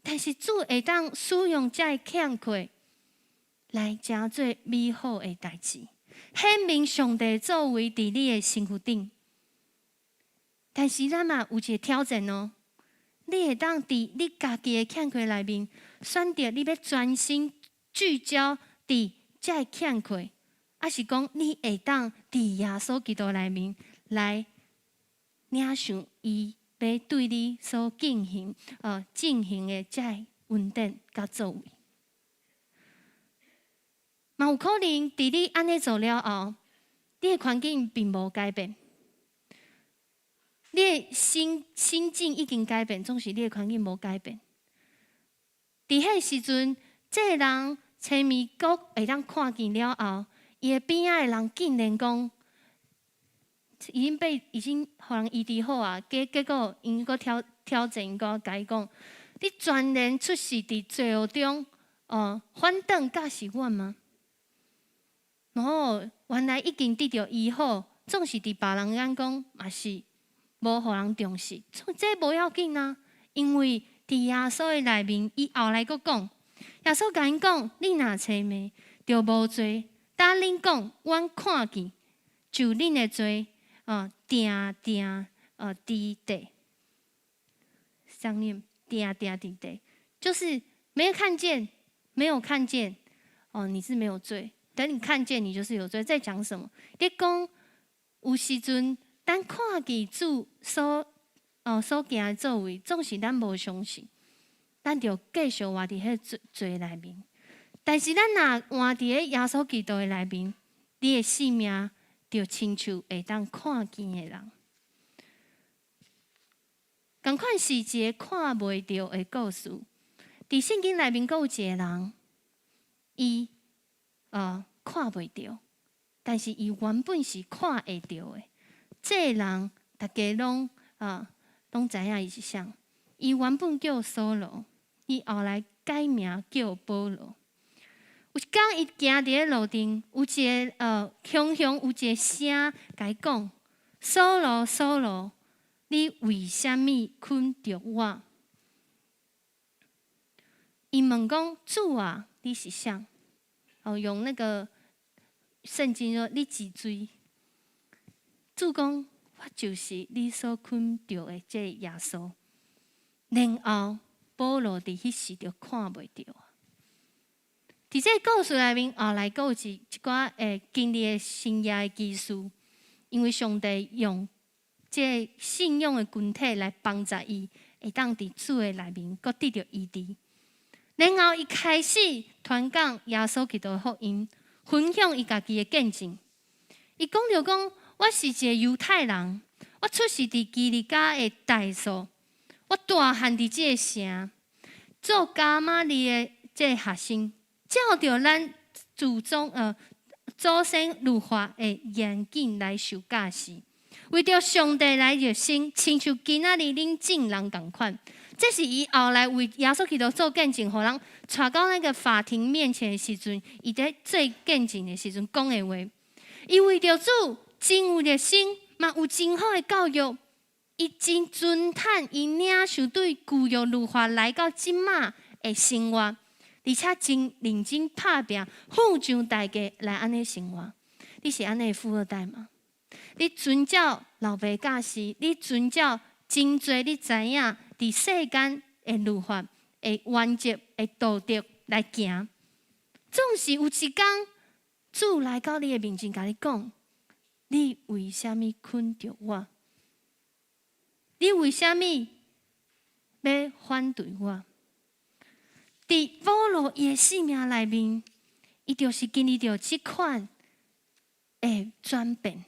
但是主會當使用這个欠缺來成做美好的代誌，顯明上帝作為佇你的身軀頂。但是咱嘛有一個挑戰哦，你會當佇你家己的欠缺內面，選擇你欲專心聚焦佇這个欠缺，抑是講你會當佇耶穌基督內面來領受伊欲對你所進行的這个恩典佮作為。嘛有可能佇你按呢做了後，你的環境並無改變，你的心境已經改變，總是你的環境無改變。佇彼時陣，這个人青盲閣會當看見了後，伊的邊仔的人竟然講，已經予人醫治好啊，結果𪜶閣挑戰，閣共伊講：你全然出世佇罪惡中，哦，反轉教示阮嗎？然後原來已經得著醫好，總是佇別人眼光嘛是無予人重視，這無要緊啊，因為佇耶穌的內面，伊後來閣講，耶穌共𪜶講：你若青盲，就無罪。但恁講，阮看見，就恁的罪，哦，定定佇地，上面定定佇地，就是沒有看見，沒有看見，哦，你是沒有罪。等你看見，你就是有罪。在講什麼？你講有時陣，咱看見主所行的作為，總是咱無相信，咱就繼續活佇彼罪內面。但是咱若活佇咧耶穌基督的內面，你的生命就親像會當看見的人。仝款是一个看袂著的故事。佇聖經內面，閣有一个人，伊看袂著，但是伊原本是看會著的。這个人大家攏知影伊是啥？伊原本叫掃羅，伊後來改名叫保羅。有一工，伊行佇咧路頂，有一个雄雄有一个聲共伊講：掃羅，掃羅，你為啥物困著我？伊問講：主啊，你是誰？哦，用那個聖經說：你是誰？主講：我就是你所困著的這個耶穌。然後保羅佇彼時就看袂著啊。佇這個故事內面，後來閣有一寡經歷的神蹟的奇事，因為上帝用這個信仰的群體來幫助伊，會當佇主的內面閣得著醫治。然後伊開始傳講耶穌基督的福音，分享伊家己的見證。伊講著講：我是一個猶太人，我出世佇基利家的大數，我大漢佇這個城，做加瑪利的這個學生，照著咱祖宗祖先律法的嚴謹來受教示，為著上帝來熱心，親像今仔日恁眾人仝款。這是伊後來為耶穌基督做見證，予人帶到那個法庭面前的時陣，伊佇做見證的時陣講的話。伊為著主真有熱心，嘛有真好的教育。伊真尊坦，伊領受對舊約律法來到這馬的生活，而且真認真拍拚，付上代價來按呢生活。你是按呢的富二代嗎？你遵照老爸教示，你遵照真濟，你知影佇世間的律法的原則的道德來行。總是有一天，主來到你的面前，共你講：你為啥物捆著我？你為啥物欲反對我？佇保羅伊的生命內面，伊就是經歷著這款的轉變。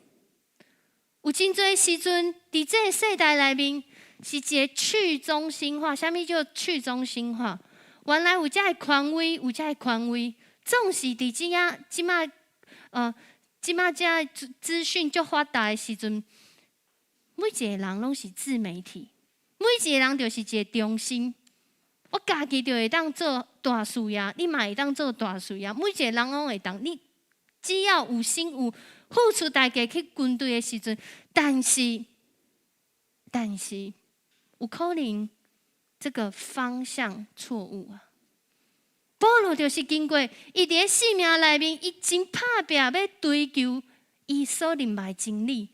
有真濟時陣，佇這個世代內面，是一個去中心化。啥物叫去中心化？原來有遮个權威，有遮个權威，總是佇這仔這馬這馬遮資訊足發達的時陣，每一個人攏是自媒體，每一個人就是一個中心。我家己就會當做大事業，你嘛會當做大事業，每一個人攏會當。你只要有心有付出代價去跟隨的時陣，但是有可能這個方向錯誤啊。保羅就是經過伊佇咧生命內面，伊真拍拚欲追求伊所認捌的真理。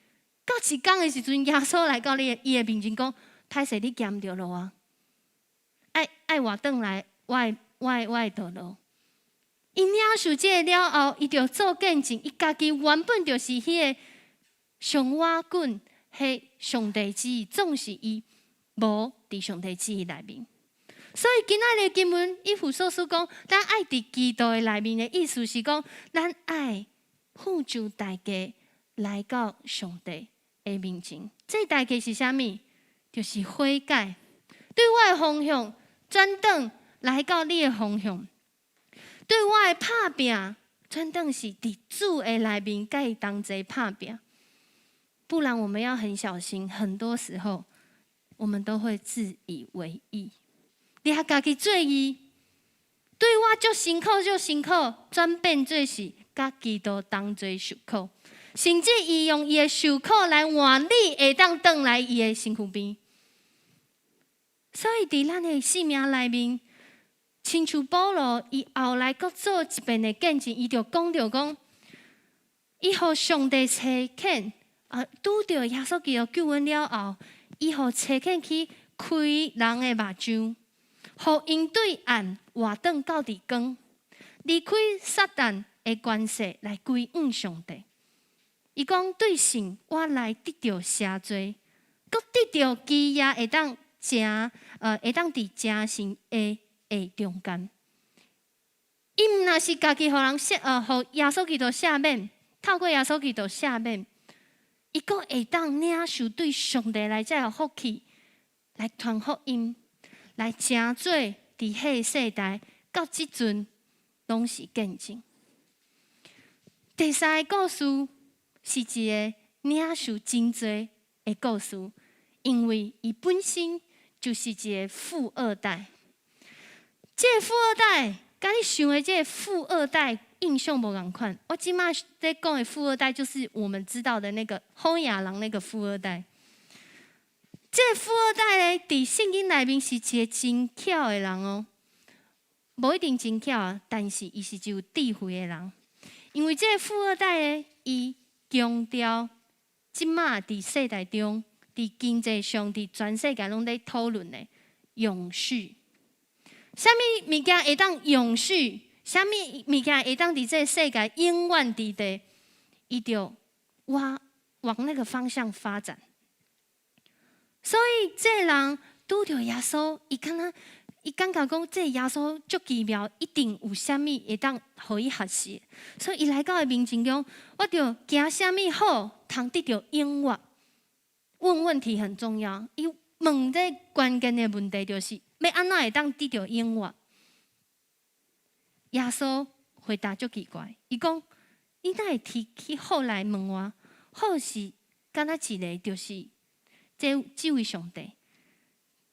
到一工的時陣，耶穌來到你伊的面前講：歹勢你行毋著路啊！愛愛活轉來我的道路。伊領受這个了後，伊就做見證。伊家己原本就是彼个上倚緊彼上帝旨意，總是伊無佇上帝旨意內面。所以今仔日經文以弗所書講，咱愛佇基督的內面的意思是講，咱愛付上代價來到上帝的面前。這代價是啥物？就是悔改，對我的方向轉轉來到你的方向，對我的拍拚轉轉是佇主的內面，佮伊同齊拍拚。不然我們要很小心，很多時候我們都會自以為義，掠家己做義，對我足辛苦足辛苦，轉變做是佮基督同齊受苦，甚至伊用伊的受苦來換你會當轉來伊的身軀邊。所以，佇咱的生命內面，親像保羅，伊後來閣做一遍的見證，伊就講著講，伊予上帝差遣啊，拄著耶穌基督救恩了後，伊予差遣去開人的目睭，予𪜶對暗活轉到佇光，離開撒旦的權勢來歸向上帝。伊講對神，我來得著赦罪，閣得著基業會當成，會當佇成聖的中間。伊毋若是家己予人赦，予耶穌基督赦免，透過耶穌基督赦免，伊閣會當領受對上帝來這个福氣，來傳福音，來成做佇彼世代到這陣攏是見證。第三个故事是一个領受真濟的故事，因為伊本身就是一个富二代。這个富二代，佮你想的這个富二代印象無仝款。我這馬咧講的富二代，就是我們知道的那個好野人那個富二代。這个富二代咧，佇聖經內面是一个真巧的人哦，無一定真巧啊，但是伊是一有智慧的人。因為這个富二代咧，伊強調這馬佇世代中，佇經濟上，佇全世界攏咧討論的永續。啥物物件會當永續？啥物物件會當佇這个世界永遠佇地？伊就往那個方向發展。所以這个人拄著耶穌，伊敢若伊感覺講，這个耶穌足奇妙，一定有啥物會當予伊學習。所以伊來到伊面前講：我著行啥物好，通得著永活。問問題很重要，伊問這關鍵的問題就是，欲按怎會當得著永活？耶穌回答足奇怪，伊講：你哪會提起虎來問我？虎是敢若一个，就是這位上帝。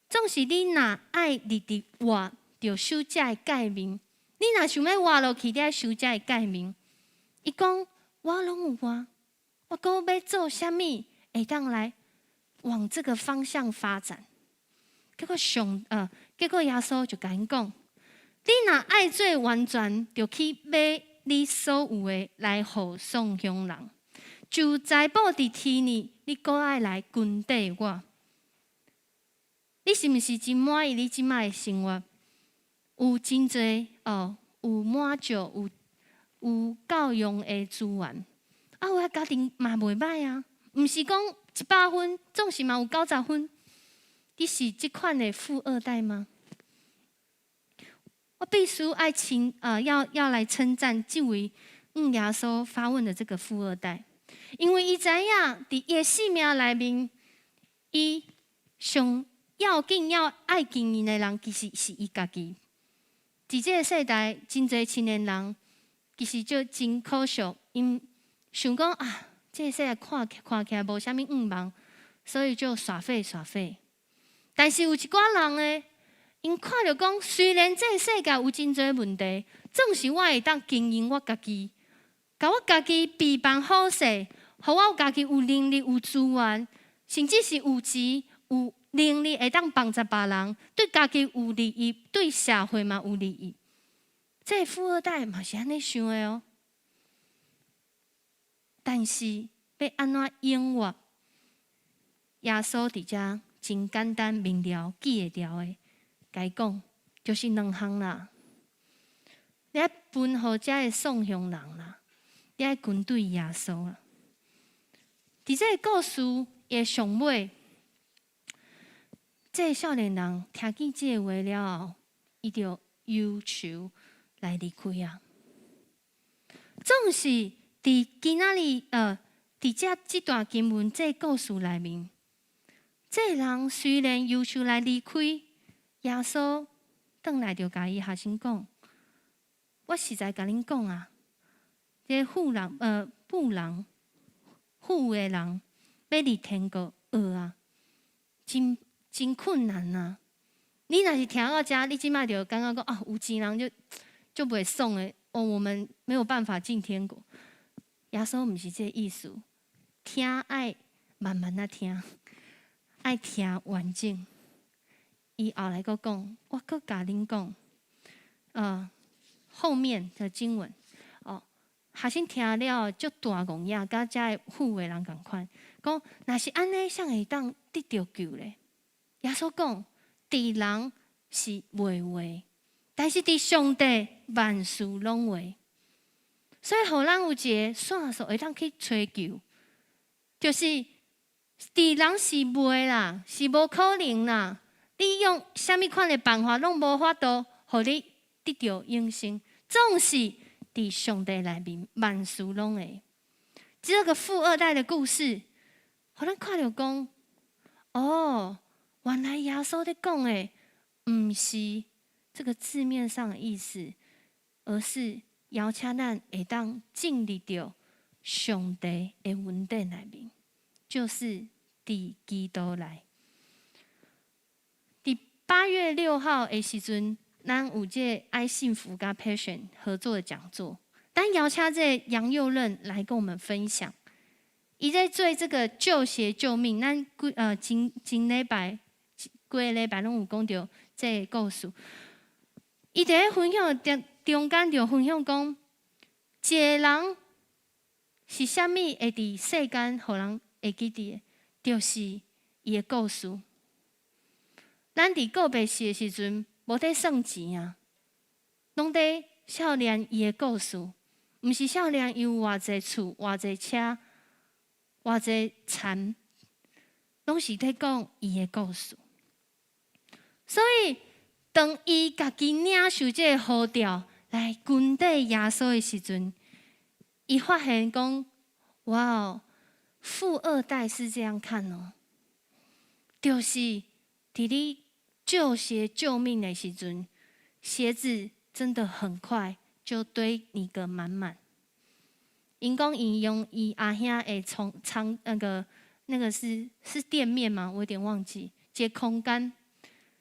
總是你若愛日日活，著守這个誡命。你若想欲活落去，你愛守這个誡命。伊講我攏有啊，我閣欲做啥物會當來往這個方向發展？結果耶穌就共𪜶講：你若愛做完全，就去賣你所有的來予喪窮人，就財寶佇天呢，你閣愛來跟綴我。你是毋是真滿意你這擺的生活？有真濟哦，有滿足，有夠用的資源。啊，有的家庭嘛袂䆀啊，毋是講100分，總是嘛有90分。你是這款的富二代嗎？我必須愛稱啊，要來稱讚這位向耶穌發問的這個富二代，因為伊知影佇伊的生命內面，伊上要緊要愛經營的人，其實是伊家己。佇這個世代，真濟青年人其實就真可惜，𪜶想講啊，這個世界看起來無啥物向望，所以就耍廢耍廢。但是有一寡人呢，𪜶看著講，雖然這個世界有真濟問題，總是我會當經營我家己，共我家己備辦好勢，予我家己有能力、有資源，甚至是有錢、有能力會當幫助別人，對家己有利益，對社會嘛有利益。這個富二代嘛是按呢想的哦。但是欲按怎應活？耶穌佇遮真簡單明了記會牢的，共伊講就是兩項啦。你愛分予遮个喪窮人啦，你愛跟隨耶穌啦。佇這個故事的上尾，這個少年人聽見這個話了後，伊就憂愁來離開啊。總是佇今仔日佇這段經文這個故事內面，這個人雖然憂愁來離開，耶穌轉來就共伊學生講：我實在共恁講啊，這個富的人欲入天國學啊，真困難啊！你若是聽到這，你這擺就感覺講啊，有錢人就袂爽的哦，我們沒有辦法進天國。耶穌毋是這個意思，聽愛慢慢仔聽，愛聽完整。伊後來閣講，我閣共恁講，後面的經文，哦，學生聽了足大戇影，佮遮个富的人仝款，講若是按呢，啥會當得著救咧？耶穌講，佇人是袂話，但是佇上帝萬事攏會。所以，予咱有一个線索會當去揣求，就是佇人是袂啦，是無可能啦。你用啥物款的辦法，攏無法度予你得著永生。總是佇上帝內面，萬事攏會。這個富二代的故事，予咱看著講，哦，原來耶穌咧講的，毋是這個字面上的意思，而是邀請咱會當進入著上帝的恩典內面，就是佇基督內。佇8月6號的時陣，咱有這個愛幸福佮 Passion 合作的講座，咱邀請這個楊佑任來跟我們分享。伊在做這個舊鞋救命，咱幾前前禮拜幾個禮拜攏有講著這個故事。伊佇咧分享中間就分享講，一個人是啥物會佇世間予人會記得的，就是伊的故事。咱佇告白式的時陣，無佇算錢啊，攏佇數念伊的故事，毋是數念伊有偌濟厝、偌濟車、偌濟田，攏是佇講伊的故事。所以，當伊家己領受這個呼召來跟綴耶穌的時陣，伊發現講：哇哦，富二代是這樣看哦，就是佇你舊鞋救命的時陣，鞋子真的很快就堆你個滿滿。𪜶講𪜶用伊阿兄的倉倉那個是店面嗎？我有點忘記。一個空間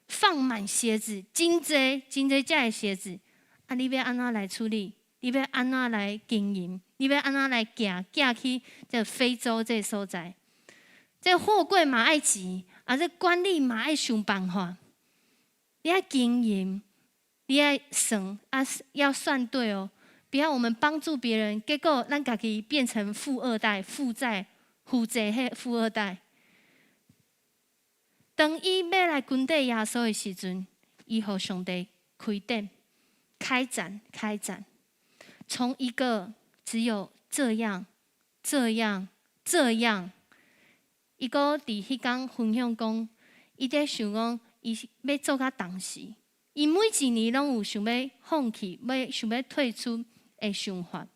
放滿鞋子，真濟真濟隻的鞋子。啊，你欲按怎來處理？你欲按怎來經營？你欲按怎來寄寄去這非洲這個所在？這貨櫃嘛愛錢，啊，這管理嘛愛想辦法。你愛經營，你愛算啊，要算對哦。不要我們幫助別人，結果咱家己變成富二代、負債、負債彼富二代。當伊欲來跟綴耶穌的時陣，伊予上帝開展、開展、開展，從一個只有這樣、這樣、這樣，伊閣佇彼工分享講，伊佇想講，伊欲做甲當時，伊每一年攏有想欲放棄、欲想欲退出的想法。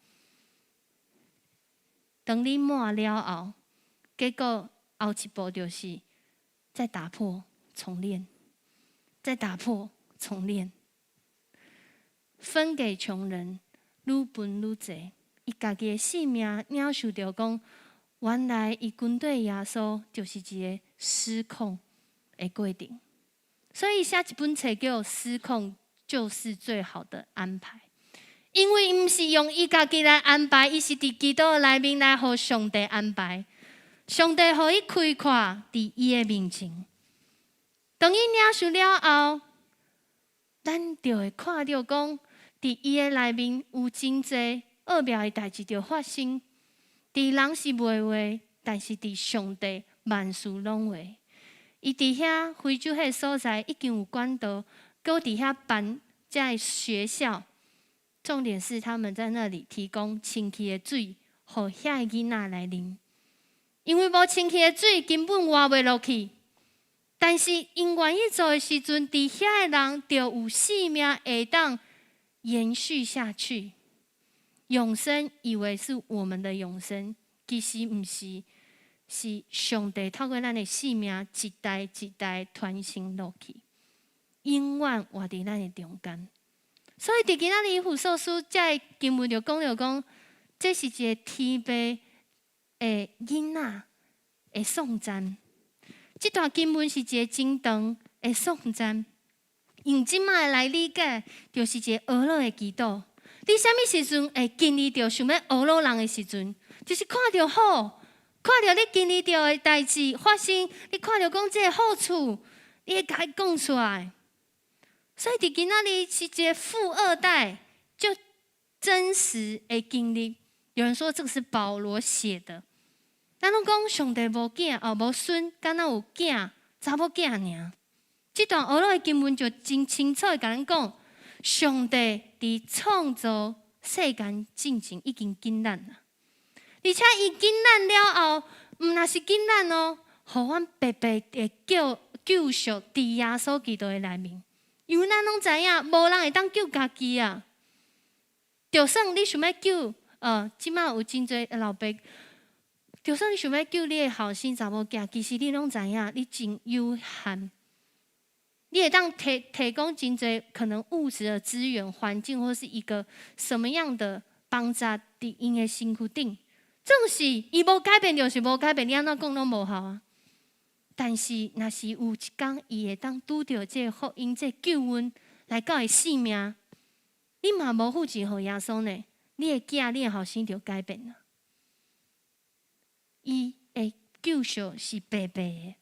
當你滿了後，結果後一步就是再打破重練，再打破重練，分給窮人，愈分愈濟。伊家己的性命領受著講，原來伊跟綴耶穌就是一個失控的過程。所以寫一本冊叫《失控就是最好的安排》，因為毋是用伊家己來安排，伊是佇基督內面來予上帝安排。上帝予伊開闊佇伊的面前。當伊領受了後，咱就會看著講，佇伊的內面有真濟奧妙的代誌著發生。佇人是袂話，但是佇上帝萬事攏會。伊佇遐非洲彼個所在已經有管道，閣佇遐辦這个學校。重點是他們在那裡提供清氣的水，予遐个囡仔來啉。因為無清氣的水，根本活袂落去。但是𪜶願意做的時陣，佇遐个人就有性命會當延續下去。永生以為是我們的永生，其實毋是，是上帝透過咱的性命一代一代傳承落去，永遠活佇咱的中間。所以佇今仔日以弗所書這个經文就講著講，這是一個天父的囡仔的頌讚。這段經文是一個真長的頌讚，用這擺來理解，就是一個呵咾的祈禱。你啥物時陣會經歷著想欲呵咾人的時陣，就是看著好，看著你經歷著的代誌發生，你看著講這个好處，你會共伊講出來。所以佇今仔日是一個富二代，就真實的經歷。有人說這個是保羅寫的，咱攏講上帝無囝哦，無孫，敢若有囝，查某囝爾。這段呵咾的經文就真清楚的共咱講，上帝佇創造世間進前已經揀咱啦，而且伊揀咱了後，毋若是揀咱哦，予阮白白的救救贖佇耶穌基督的內面。因為咱攏知影，無人會當救家己啊。就算你想欲救，這擺有真濟老爸，就算你想欲救你的後生查某囝，其實你攏知影，你真有限。你會當提供真濟可能物質的資源、環境，或是一個什麼樣的幫助佇𪜶的身軀頂，總是伊無改變，就是無改變，你按怎講攏無效啊。但是，若是有一工伊會當拄著這个福音、這个救恩來到伊性命，你嘛無付錢予耶穌呢？你的囝、你的後生就改變啦。伊的救贖是白白的，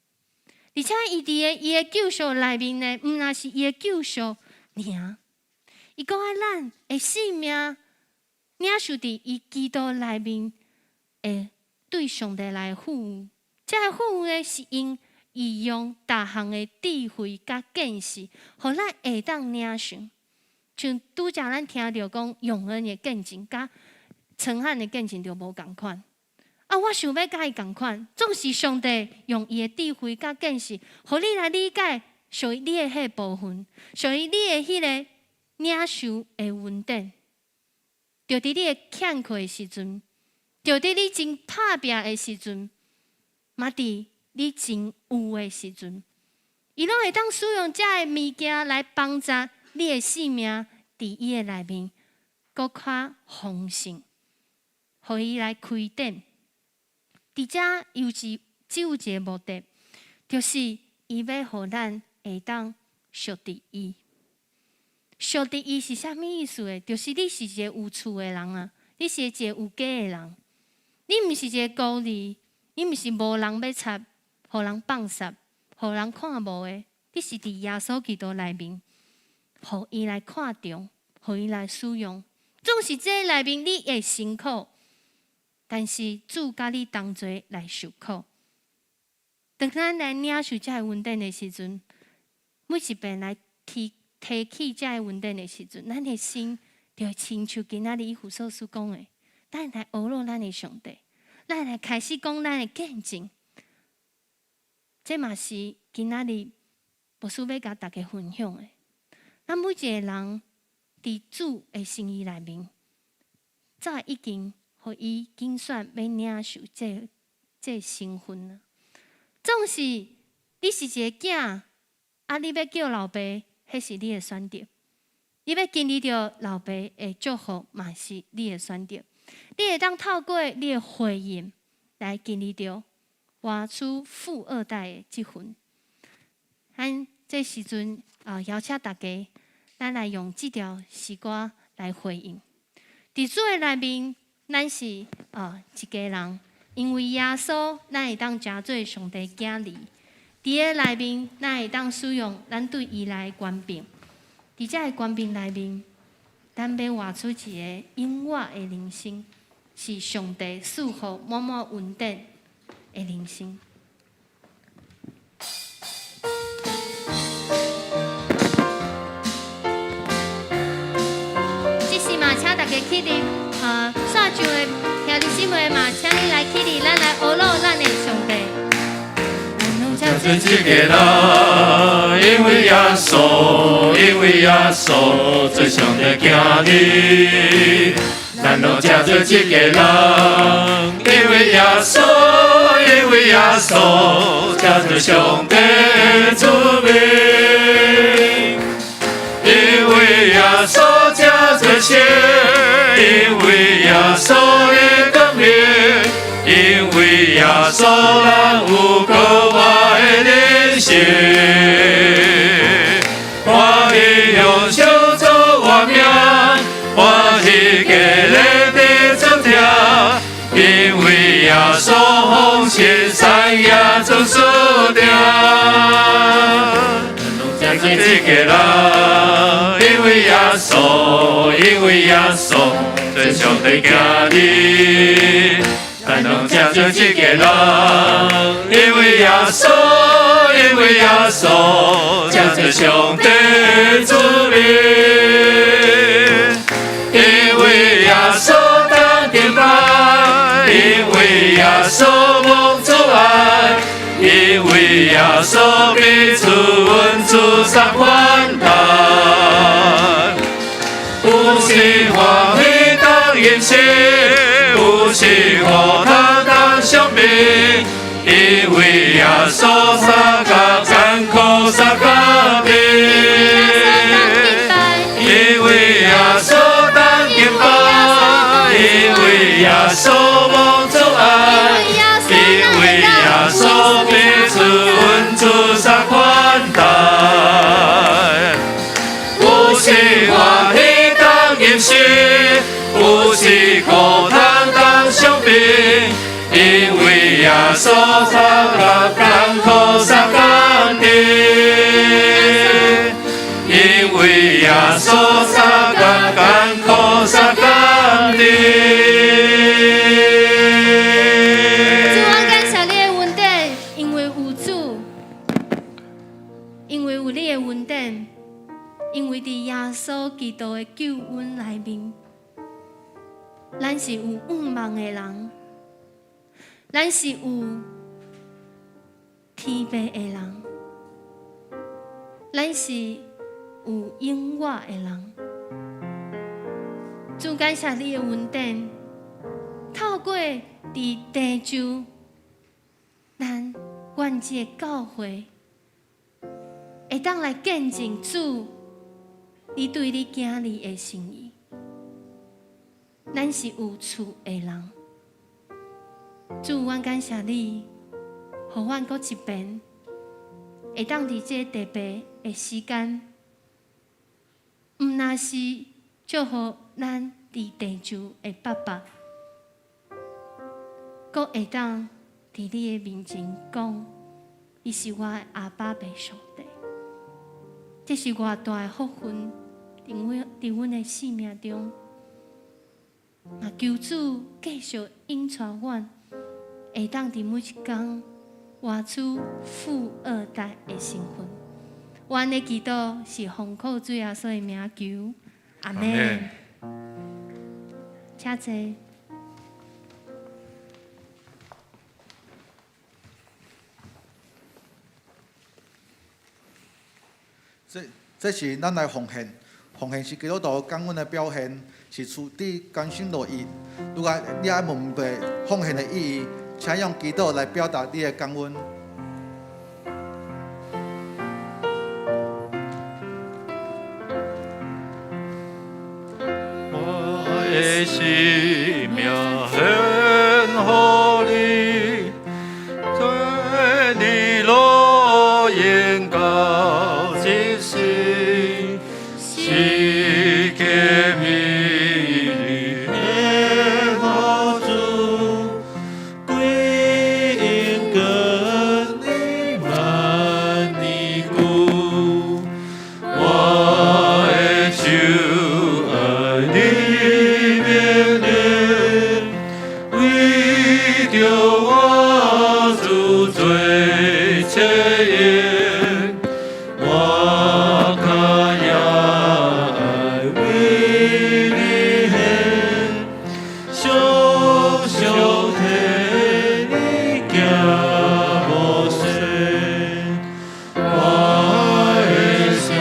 而且伊佇个伊的救贖內面呢，毋若是伊的救贖爾，伊閣愛咱的性命領受佇伊基督內面的對上帝來富有。這个富有呢，是因伊用逐項的智慧佮見識，予咱會當領受。像拄才咱聽著講永恩的見證，佮陳漢的見證就無仝款。啊，我想欲佮伊仝款，總是上帝用伊的智慧佮見識，予你來理解屬於你的彼個部分，屬於你的彼个領受的恩典。就佇你的欠缺的時陣，就佇你真拍拚的時陣，嘛佇你真有的時陣，伊攏會當使用這个物件來幫助你的性命佇伊的內面閣較豐盛，予伊來開展。佇遮有一只有一个目的，就是伊欲予咱會當屬佇伊。屬佇伊是啥物意思呢？就是你是一个有厝的人啊，你是一个有家的人，你毋是一个孤兒，你毋是無人欲插，予人放殺，予人看無的。你是佇耶穌基督內面，予伊來看重，予伊來使用。總是這內面你會辛苦，但是主佮你同齊來受苦。當咱來領受這个恩典的時陣，每一遍來提提起這个恩典的時陣，咱的心就會親像今仔日以弗所書講的，咱來呵咾咱的上帝，咱來開始講咱的見證。這嘛是今仔日牧師欲共大家分享的。咱每一个人佇主的心意內面，早已經予伊揀選欲領受這這身份啊。總是你是一个囝，啊，你欲叫老爸，彼是你的選擇；你欲經歷著老爸的祝福，嘛是你的選擇。你會當透過你的回應來經歷著活出富二代的這份。咱這時陣啊，邀請大家，咱來用這條詩歌來回應。佇主的內面，咱是啊一家人，因為耶穌，咱會當成做上帝囝兒。佇个內面，咱會當使用咱對伊來的權柄。佇這个權柄內面，咱欲活出一个永活的人生，是上帝賜予滿滿恩典的人生。這時嘛，請大家起立，線上的兄弟姊妹嘛，請你來起立，咱來呵咾咱的上帝。做一个人，因為耶穌，因為耶穌做上帝囝兒，咱攏成做一个人，因為耶穌，因為耶穌成做上帝的子民，因為耶穌成做聖，因為耶穌的光明，因為耶穌咱有閣活的人生，歡喜用手做我命，歡喜家咧佇主疼，因為耶穌奉獻三耶做輸定。成做一个人，因為耶穌，因為耶穌做上帝囝兒，咱攏成做一个人，因為耶穌，因為耶穌成做上帝的子民，因為耶穌當敬拜，因為耶穌蒙主愛，因為耶穌彼此恩主三款待，有時歡喜當飲食，有時苦痛當傷悲，因為耶穌相共艱苦相共甜，因為耶穌當敬拜，因為耶穌蒙主愛，因為耶穌彼此恩主三款待，有時歡喜當飲食，有時苦痛當傷悲，因為耶穌相共艱苦相共甜，因為耶穌相共艱苦相共甜。主，我感謝你的恩典，因為有主，因為有你的恩典，因為佇耶穌基督的救恩內面，咱是有盼望的人，咱是有天父的人，咱是有永活的人。主，感謝你的恩典，透過佇地上，咱阮這個教會會當來見證主，你對你囝兒的心意。咱是有厝的人。主，阮感謝你，予阮閣一遍會當佇這個特別的時間，毋但是祝福咱佇地上的爸爸，閣會當佇你的面前講，伊是我的阿爸父上帝。這是偌大的福分，佇阮的生命中。嘛，求主繼續引帶阮，會當佇每一工活出富二代的身份。阮的祈禱是奉靠主耶穌的名求，阿們。請坐。這是咱來奉獻，奉獻是基督徒感恩的表現，是出自甘心樂意。如果你愛問白奉獻的意義，請用祈禱來表達你的感恩。我的生命獻予你，做你樂園到這世，是革命的好主，歸應跟你萬年久，我的手愛你命令，為著我主做冊用，我較也愛為你獻，常常替你行無勢，我的聲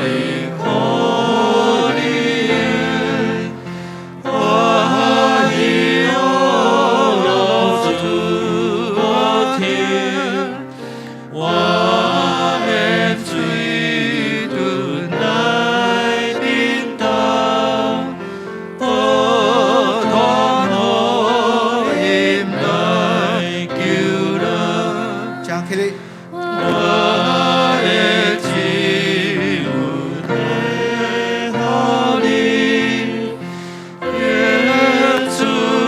音予你的，歡喜樂主聽，我的水準來叮當，不斷福音來救人。請起立。我的祭物獻予你，日出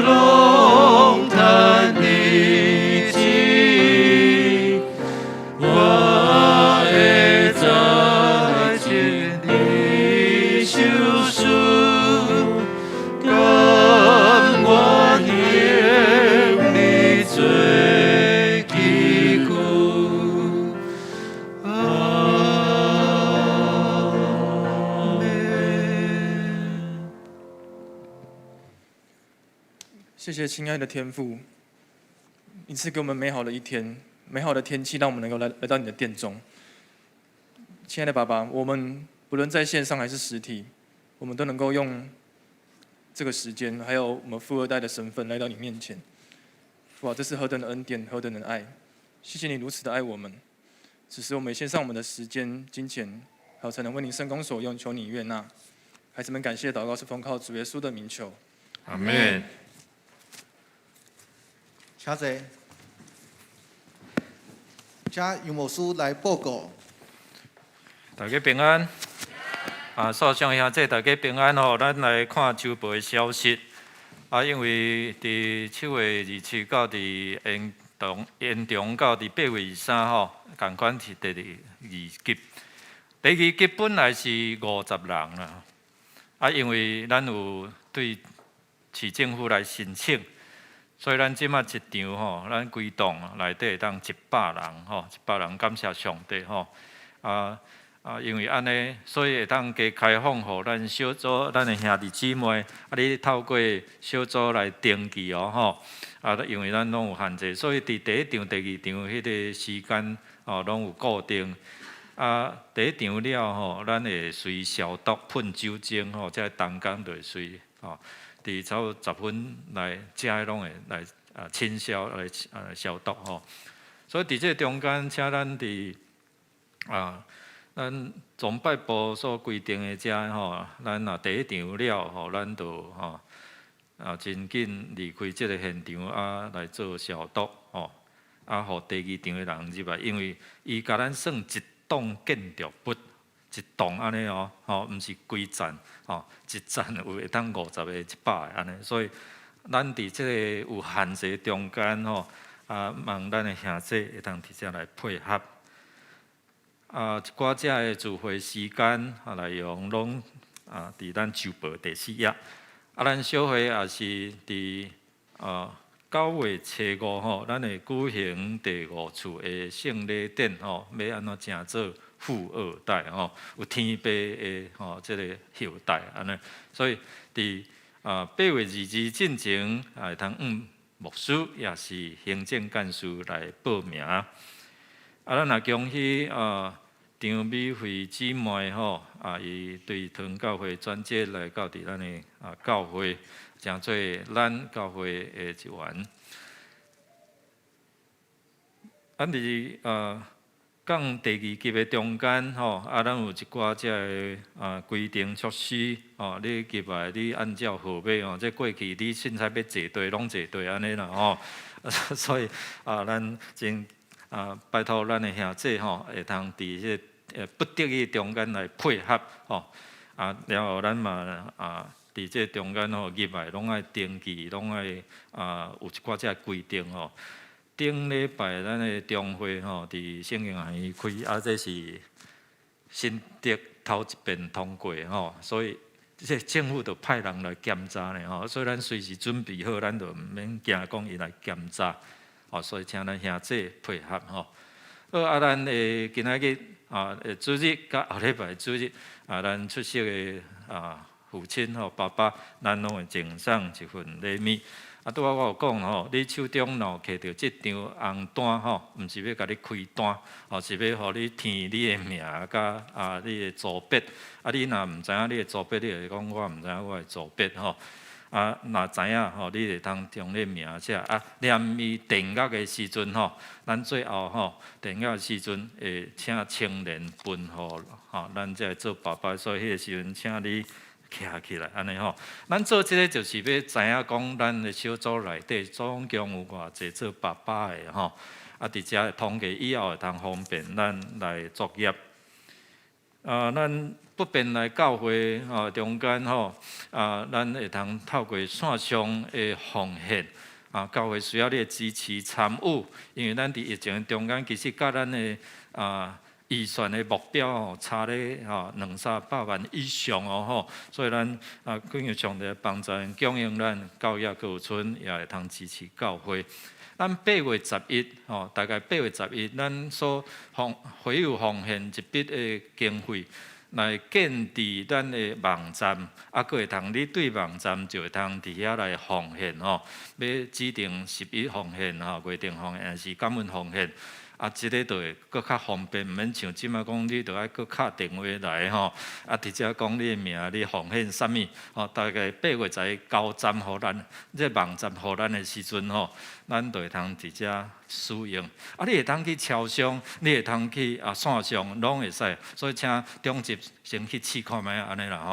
攏趁你旨意，我會在千里受死，甘願用你做器具。阿們。謝謝親愛的天父，你賜給我們美好的一天，美好的天氣，讓我們能夠來到你的殿中。親愛的爸爸，我們不論在線上還是實體，我們都能夠用這個時間，還有我們富二代的身份來到你面前。父啊，這是何等的恩典，何等的愛！謝謝你如此的愛我們，此時我們也獻上我們的時間、金錢，還有才能為您聖工所用，求你悅納。孩子們感謝禱告是奉靠主耶穌的名求。阿們。請坐。請楊牧師來報告。大家平安。啊，線上兄弟大家平安吼，咱來看週報的消息。啊，因為佇7月27到佇延長到佇8月23吼，仝款是第二級。第二級本來是50人啦，啊，因為咱有對市政府來申請，所以咱這馬一場吼，咱規棟內底會當100人吼，100人感謝上帝吼。啊，因為按呢，所以會當加開放予咱小組、咱的兄弟姊妹，啊，你透過小組來登記哦吼。啊，因為咱攏有限制，所以佇第一場、第二場彼個時間哦，攏有固定。啊，第一場了吼，咱會隨消毒、噴酒精吼，這同工就會隨吼，佇差不多10分內，遮攏會來啊清消來啊消毒吼。所以佇這個中間，請咱佇啊。咱崇拜部所規定的遮吼，咱若第一場了吼，咱就吼啊真緊離開這个現場啊來做消毒吼，啊，予第二場的人入來，因為伊共咱算一棟建築物，一棟按呢哦，吼，毋是規層吼，一層有會當50個、100個按呢，所以咱佇這個有限制中間吼，啊，望咱的兄弟會當佇遮來配合。啊，一寡遮的聚會時間啊內容攏啊，佇咱週報第四頁。啊，咱小會也是佇9月初5吼，咱會舉行第五次的聖禮典吼，欲按怎成做富二代吼，有天父的吼這个後代按呢，所以佇8月22進前啊，會通向牧師抑是行政幹事來報名。啊，咱也恭喜啊張美惠姊妹吼，啊，伊對長教會轉接來到佇咱的啊教會，成做咱教會的一員。咱佇降第二級的中間吼，啊，咱有一寡這个啊規定措施吼，你入來你按照號碼吼，這過去你凊彩欲坐地攏坐地按呢啦吼，所以啊，咱真啊拜託咱的兄弟吼，會通佇這个不得已中間來配合吼，啊，然後咱嘛啊佇這中間吼入來攏愛登記，攏愛啊有一寡這个規定吼。頂禮拜咱的中會吼，佇聖經學院開，啊，這是新竹頭一遍通過吼，所以這政府就派人來檢查呢吼，所以咱隨時準備好，咱就毋免驚講伊來檢查，哦，所以請咱兄弟配合吼。好，啊，咱的今仔日啊，主日佮後禮拜主日啊，咱出席的啊父親吼、爸爸，咱攏會贈送一份禮物。啊，拄仔我有講吼，你手中若有摕著這張紅單吼，毋是欲共你開單，吼是欲予你填你的名佮啊你的組別。啊，你若毋知影你的組別，你就講我毋知影我的組別吼。啊，若知影吼，你會通將你的名寫。啊，連伊訂閱的時陣吼，咱最後吼訂閱的時陣會請青年分予吼，咱這个做爸爸，所以彼个時陣請你徛起來，按呢吼，咱做這个就是欲知影講，咱的小組內底總共有偌濟做爸爸的吼，啊，佇遮統計以後會通方便咱來作業。啊，咱不便來教會吼中間吼，啊，咱會通透過線上的奉獻，啊，教會需要你的支持參與，因為咱佇疫情中間，其實佮咱的啊預算的目標吼，差咧吼兩三百萬以上哦吼，所以咱啊，懇求上帝幫助，供應咱教育各村也會通支持教會。咱八月十一吼，大概八月十一，咱所奉會友奉獻一筆的經費來建置咱的網站，啊，閣會通你對網站就會通佇遐來奉獻吼，欲指定十一奉獻吼，月定奉獻，抑是感恩奉獻。啊，這个就會閣較方便，毋免像這擺講，你著愛閣敲電話來吼，啊，直接講你的名，你奉獻啥物，吼，大概八月十一交站予咱，這個網站予咱的時陣吼，咱就會通佇遮使用。啊，你會通去超商，你會通去啊線上，攏會使。所以請長執先去試看覓按呢啦吼。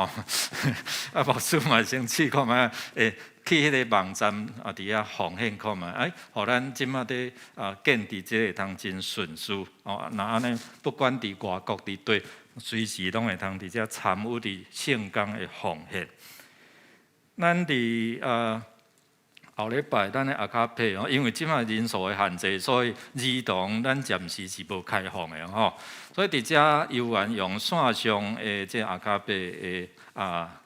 啊，牧師嘛先試看覓，會去彼个網站啊，佇遐奉獻看覓，哎，予咱這擺佇啊建置這個會通真順遂哦。若按呢，不管佇外國佇佗，隨時攏會通佇遮參與佇聖工的奉獻。咱佇啊後禮拜，咱的阿卡佩哦，因為這擺人數的限制，所以兒童咱暫時是無開放的吼。所以佇遮猶原用線上的這阿卡佩的啊。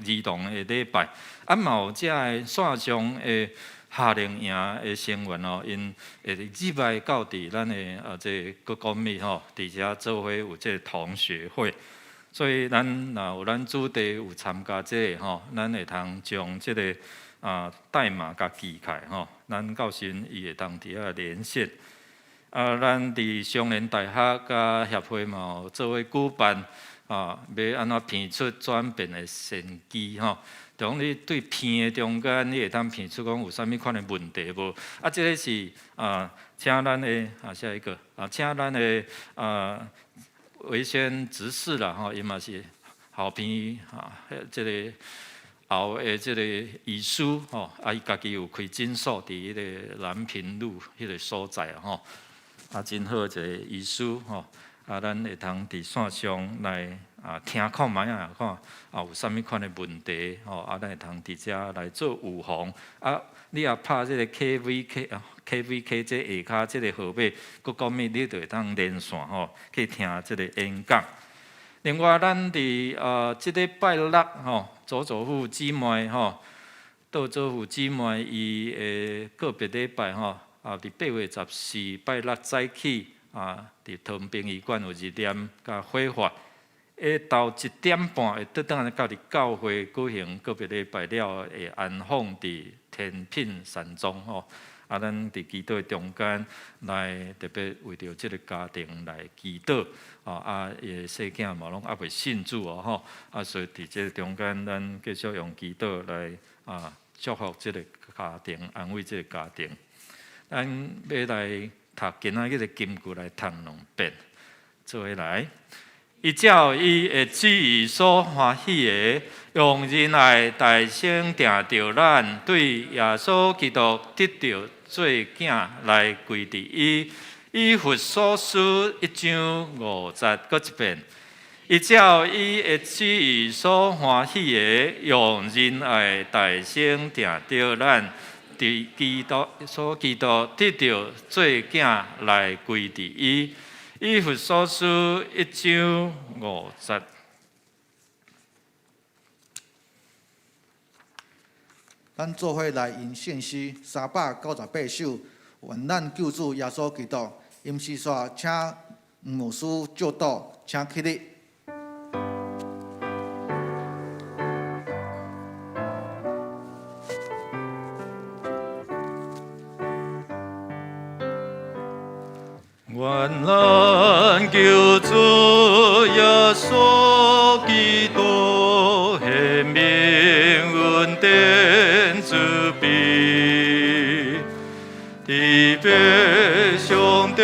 兒童的禮拜，啊嘛有遮个線上的夏令營的成員哦，𪜶會入來到佇咱的啊這個國公廟吼，佇遮做伙有這个同學會，所以咱若有咱子弟有參加這个吼，咱會通將這个啊代碼共記起來吼，咱到時陣伊會通佇遐連線。啊，咱佇雙連大學佮協會嘛有做伙舉辦。啊，欲按怎辨出轉變的先機吼？就講你對片的中間，你會當辨出講有啥物款的問題無？啊，這个是啊，請咱的啊下一個啊，請咱的啊維宣執事啦吼，伊嘛是後邊哈，這个後的這个醫師吼，啊，伊家己有開診所佇彼个南平路彼个所在吼，啊，真好一个醫師吼，啊，咱會通佇線上來啊聽看覓仔，看啊有啥物款的問題吼，啊，咱會通佇遮來做預防。啊，你若拍這个 KVK 啊，KVK 這下跤這个號碼，閣講物你就會當連線吼去聽這个演講。另外，咱佇這禮拜六吼，祖祖父姊妹吼，杜祖父姊妹伊的告別禮拜吼，啊，佇8月14拜六早起啊，佇桃園殯儀館有入殮佮火化，下晝1點半會倒轉來到佇教會舉行告別禮拜了，會安放佇天品山莊吼。啊，咱佇祈禱中間來特別為著這个家庭來祈禱，啊，伊的細囝嘛攏猶未信主哦吼，啊，所以佇這个中間，咱繼續用祈禱來啊祝福這个家庭，安慰這个家庭。咱欲來讀今仔日的金句來讀兩遍，做伙來。伊照伊的旨意所歡喜的，用仁愛大聲定著咱，對耶穌基督得著做囝來歸佇伊。以弗所書一章五節，閣一遍。伊照伊的旨意所歡喜的，用仁愛大聲定著咱，佇基督所基督得著做囝來歸佇伊。以弗所書一章五節。咱做伙來吟聖詩398首，願咱救主耶穌基督。吟詩煞，請黃牧師祝禱，請起立。願咱救主耶穌基督顯明恩典慈悲，特別上帝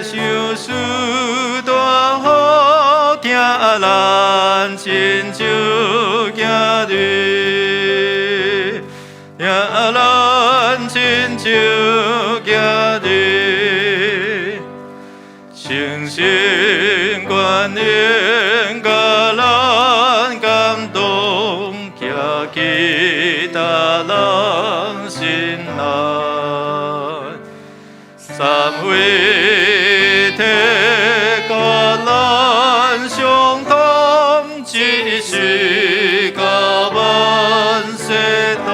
賞賜大福，疼咱親像囝兒，疼咱親像囝兒。聖神觀音共咱感動，行去達人心內，三位一體共咱相通，一時到萬世代，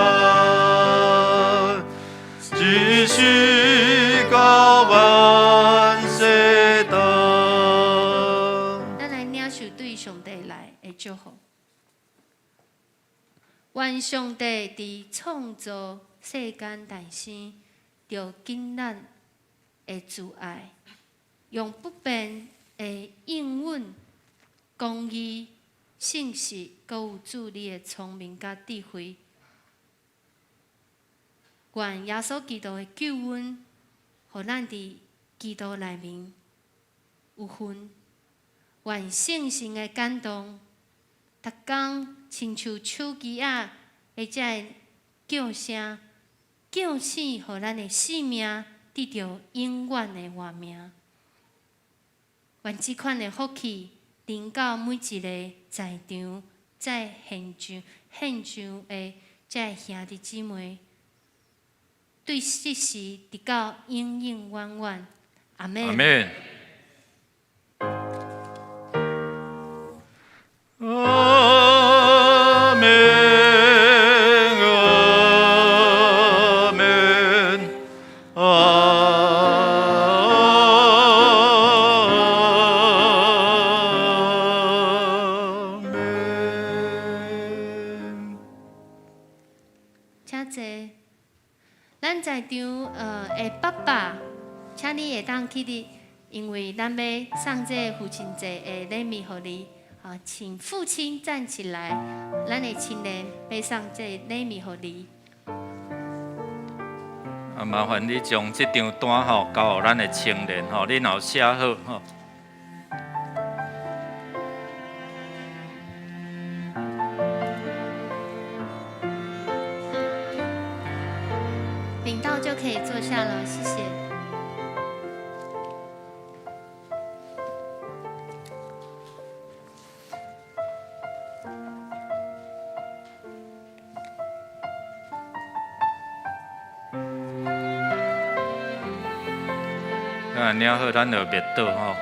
一時到萬世代。咱來領受對上帝來的祝福。願上帝佇創造世間誕生，著緊咱的慈愛，用不變的應允、公義、信實，閣有主你的聰明佮智慧。願耶穌基督的救恩，予咱佇基督內面有份。願聖神的感動，逐工親像手機仔的這个叫聲，叫醒，予咱的性命得著永遠的活命。願這款的福氣臨到每一个在場、在現場、現場的這个兄弟姊妹，對世時直到永永遠遠。阿們。阿們。阿們，阿們，阿們。請坐。咱在場的爸爸，請你會當起立，因為咱欲送這个父親節的禮物予你。好，請父親站起來，咱的青年欲送這個禮物予你。啊，麻煩你將這張單吼交予咱的青年吼，你若有寫好吼。可以坐下了，謝謝。啊，爾好，咱就默禱吼。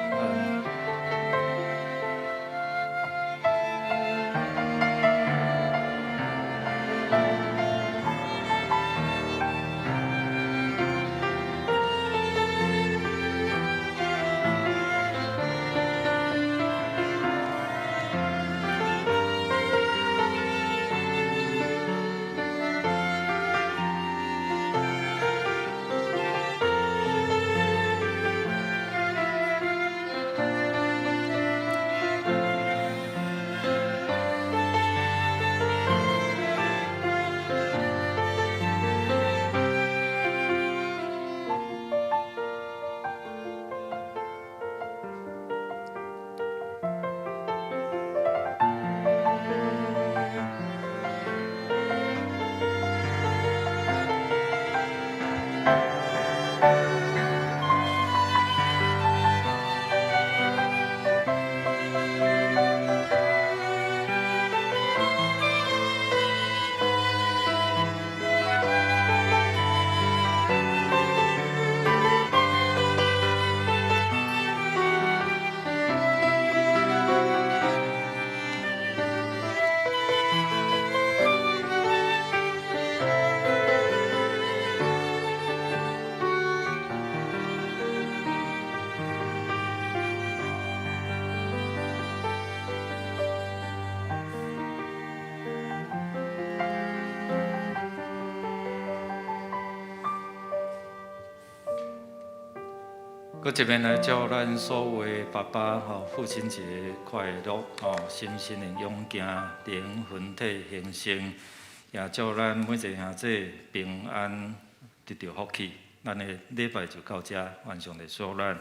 閣這邊來祝咱所有的爸爸吼，父親節快樂吼，心身的勇健，靈魂體興盛，也祝咱每一个兄弟平安，得著福氣。咱的禮拜就到這，願上帝賜福咱。